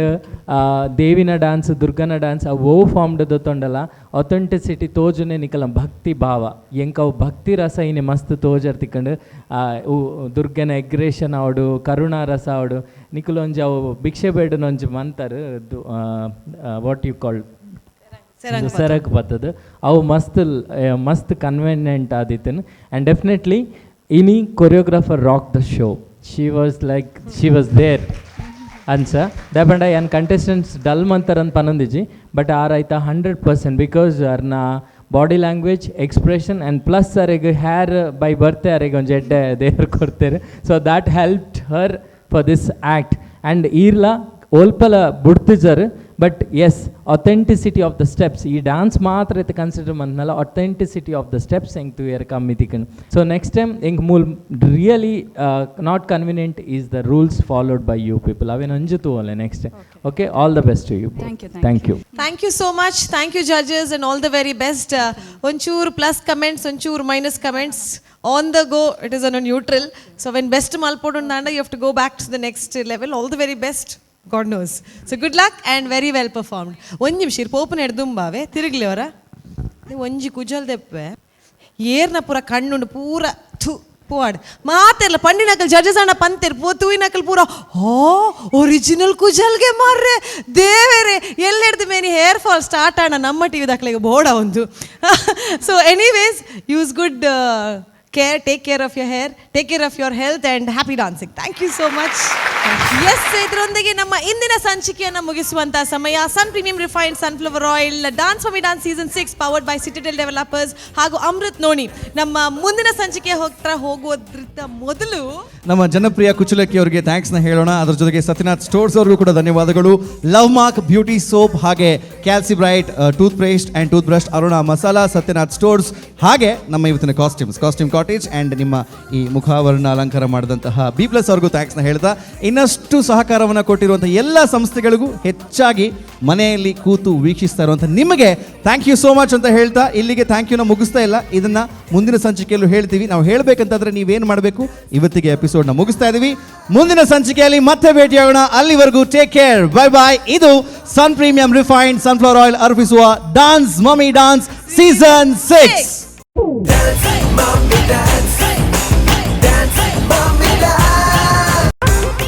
ದೇವಿನ dance, ದುರ್ಗನ dance, ಅವು ಓ formed ದೊತ್ತೊಂಡಲ authenticity ತೋಜುನೆ ನಿಕಲ ಭಕ್ತಿ ಭಾವ. ಎಂಕ್ ಅವು ಭಕ್ತಿ ರಸ ಇನಿ ಮಸ್ತ್ ತೋಜರ್ ತಿಕ್ಕಂಡು. ದುರ್ಗನ ಎಗ್ರೇಷನ್ ಆವಡು, ಕರುಣಾ ರಸ ಆವಡು, ನಿಕುಲು ಒಂಜಿ ಅವು ಭಿಕ್ಷೆ ಬೇಡನ ಒಂಜಿ ಮಂತರ್, what you called, ಸೆರಗ್ ಬತ್ತದ, ಅವು ಮಸ್ತ್ ಮಸ್ತ್ ಕನ್ವೀನಿಯಂಟ್ ಆದಿತ್ತನು. ಆ್ಯಂಡ್ ಡೆಫಿನೆಟ್ಲಿ ಇನಿ choreographer rock the show. She was like, she was there ಅನ್ಸ. ದಾಪಂಡ ಯಾನ್ ಕಂಟೆಸ್ಟೆಂಟ್ಸ್ ಡಲ್ ಮಂತರಂತ ಪನೊಂದಿಜ್ಜಿ, ಬಟ್ ಆರ್ ಆಯ್ತಾ 100%, because ಅರ್ನ body language, expression and plus ಅರೆಗ್ hair by ಬರ್ತೆ ಅರೆಗ್ ಒಂಜಿ ಎಡ್ಡೆ ದೇವ್ರು ಕೊಡ್ತೇರು. So that helped her for this act. And ಈರ್ಲ ಓಲ್ಪಲ ಬುಡ್ತಿಜರ್, but yes, authenticity of the steps, ಈ ಡಾನ್ಸ್ ಮಾತ್ರ ಇತ್ತು consider ಮಂತ್ನಲ್ಲ, authenticity of the steps ಎಂಕ್ ತೂಯರ್ ಕಮ್ಮಿ ತಿಕ್ಕನ್. So next time ಎಂಕ್ ಮೂಲ್ really not convenient is the rules followed by you people. ಅವೇನು ಒಂಜಿ ತೂವಲೆ next. Okay, all the best to you. Thank you. Thank you. Thank you so much. Thank you, judges, and all the very best. ಒಂಚೂರು plus comments, ಒಂಚೂರು minus comments. On the go, it is on a neutral. So when best ಮಲ್ಪೊಡು you have to go back to the next level. All the very best. God knows. So good luck and very well performed. ಒಂಜಿ ನಿಮಿಷ ಇರ್ ಪೋಪನ ಎಡ್ದುಂಬಾವೆ ತಿರುಗ್ಲಿ ಅವರ ಒಂಜಿ ಕುಜಲ್ ದೆಪ್ಪೆ ಏರ್ನ ಪೂರ ಕಣ್ಣುಂಡು ಪೂರ ಥು ಪೋವಾಡ್ ಮಾತೆರ್ಲ ಪಂಡಿನಕಲ್ ಜಡ್ಜಸ್ ಅಣ್ಣ ಪಂತೆರ್ ಪೋ ತೂಯಿನಕಲ್ ಪೂರ ಹೋ ಒರಿಜಿನಲ್ ಕುಜಲ್ಗೆ ಮಾರ್ರೆ ದೇವೇರೆ ಎಲ್ಲೆಡ್ದು many hair fall start ಆಣ ನಮ್ಮ ಟಿವಿ ದಾಖಲೆಗೆ ಬೋಡ ಒಂದು. So anyways, use good care, take care of your hair, take care of your health and happy dancing. Thank you so much. Yes, ಇದರೊಂದಿಗೆ ನಮ್ಮ ಇಂದಿನ ಸಂಚಿಕೆಯನ್ನು ಮುಗಿಸುವಂತ ಸಮಯ. Sun Premium Refined Sunflower Oil, Dance Mummy Dance season 6, powered by Citadel Developers ಹಾಗೂ Amrit noni. ನಮ್ಮ ಮುಂದಿನ ಸಂಚಿಕೆ ಹೋಗ್ತಾ ಹೋಗೋದ್ರಿಂದ ಮೊದಲು ನಮ್ಮ ಜನಪ್ರಿಯ ಕುಚಲಕ್ಕಿ ಅವರಿಗೆ ಥ್ಯಾಂಕ್ಸ್ನ ಹೇಳೋಣ. ಅದರ ಜೊತೆಗೆ ಸತ್ಯನಾಥ್ ಸ್ಟೋರ್ಸ್ ಅವ್ರಿಗೂ ಕೂಡ ಧನ್ಯವಾದಗಳು. Love mark beauty soap, ಹಾಗೆ ಕ್ಯಾಲ್ಸಿ bright tooth paste and tooth brush, Aruna masala, Satyanath stores, ಹಾಗೆ ನಮ್ಮ ಇವತ್ತಿನ costumes, costume cottage and ನಿಮ್ಮ ಈ ಮುಖಾವರಣ ಅಲಂಕಾರ ಮಾಡಿದಂತಹ ಬಿ ಪ್ಲಸ್ ಅವ್ರಿಗೂ ಥ್ಯಾಂಕ್ಸ್ನ ಹೇಳ್ತಾ, ಇನ್ನಷ್ಟು ಸಹಕಾರವನ್ನು ಕೊಟ್ಟಿರುವಂಥ ಎಲ್ಲ ಸಂಸ್ಥೆಗಳಿಗೂ, ಹೆಚ್ಚಾಗಿ ಮನೆಯಲ್ಲಿ ಕೂತು ವೀಕ್ಷಿಸ್ತಾ ಇರುವಂಥ ನಿಮಗೆ thank you so much ಅಂತ ಹೇಳ್ತಾ ಇಲ್ಲಿಗೆ thank ಯೂನ ಮುಗಿಸ್ತಾ ಇಲ್ಲ. ಇದನ್ನ ಮುಂದಿನ ಸಂಚಿಕೆಯಲ್ಲೂ ಹೇಳ್ತೀವಿ ನಾವು. ಹೇಳಬೇಕಂತಂದ್ರೆ ನೀವೇನು ಮಾಡಬೇಕು? ಇವತ್ತಿಗೆ ಎಪಿಸೋಡ್ನ ಮುಗಿಸ್ತಾ ಇದೀವಿ. ಮುಂದಿನ ಸಂಚಿಕೆಯಲ್ಲಿ ಮತ್ತೆ ಭೇಟಿಯಾಗೋಣ. ಅಲ್ಲಿವರೆಗೂ take care, bye ಬಾಯ್. ಇದು Sun Premium Refined Sunflower Oil ಅರ್ಪಿಸುವ dance mummy dance season 6. Dance, mommy, dance. Dance, mommy, dance.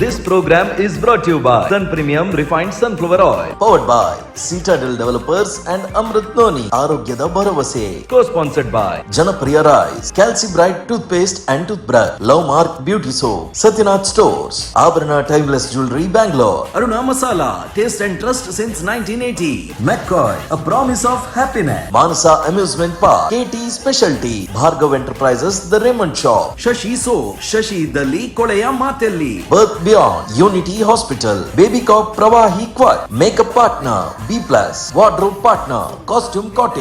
This program is brought to you by Sun Premium Refined Sunflower Oil. Powered by Citadel Developers and Amrit Noni, ಆರೋಗ್ಯದ ಭರವಸೆ. Co-sponsored by Janapriya Rice, Calci Bright Toothpaste and Toothbrush, Love Mark Beauty Soap, Satyanath Stores, Abharana Timeless Jewelry, Bangalore, Aruna Masala, taste and trust since 1980. McCoy, a promise of happiness. Manasa Amusement Park, KT Specialty, Bhargav Enterprises, The Raymond Shop, Shashi Soap, Shashi ಇದ್ದಲ್ಲಿ ಕೊಳೆಯ ಮಾತೆಲ್ಲಿ. Birth Beyond, Unity Hospital, Baby Cop Pravahi Quad, Makeup Partner, B Plus, Wardrobe Partner, Costume Cottage.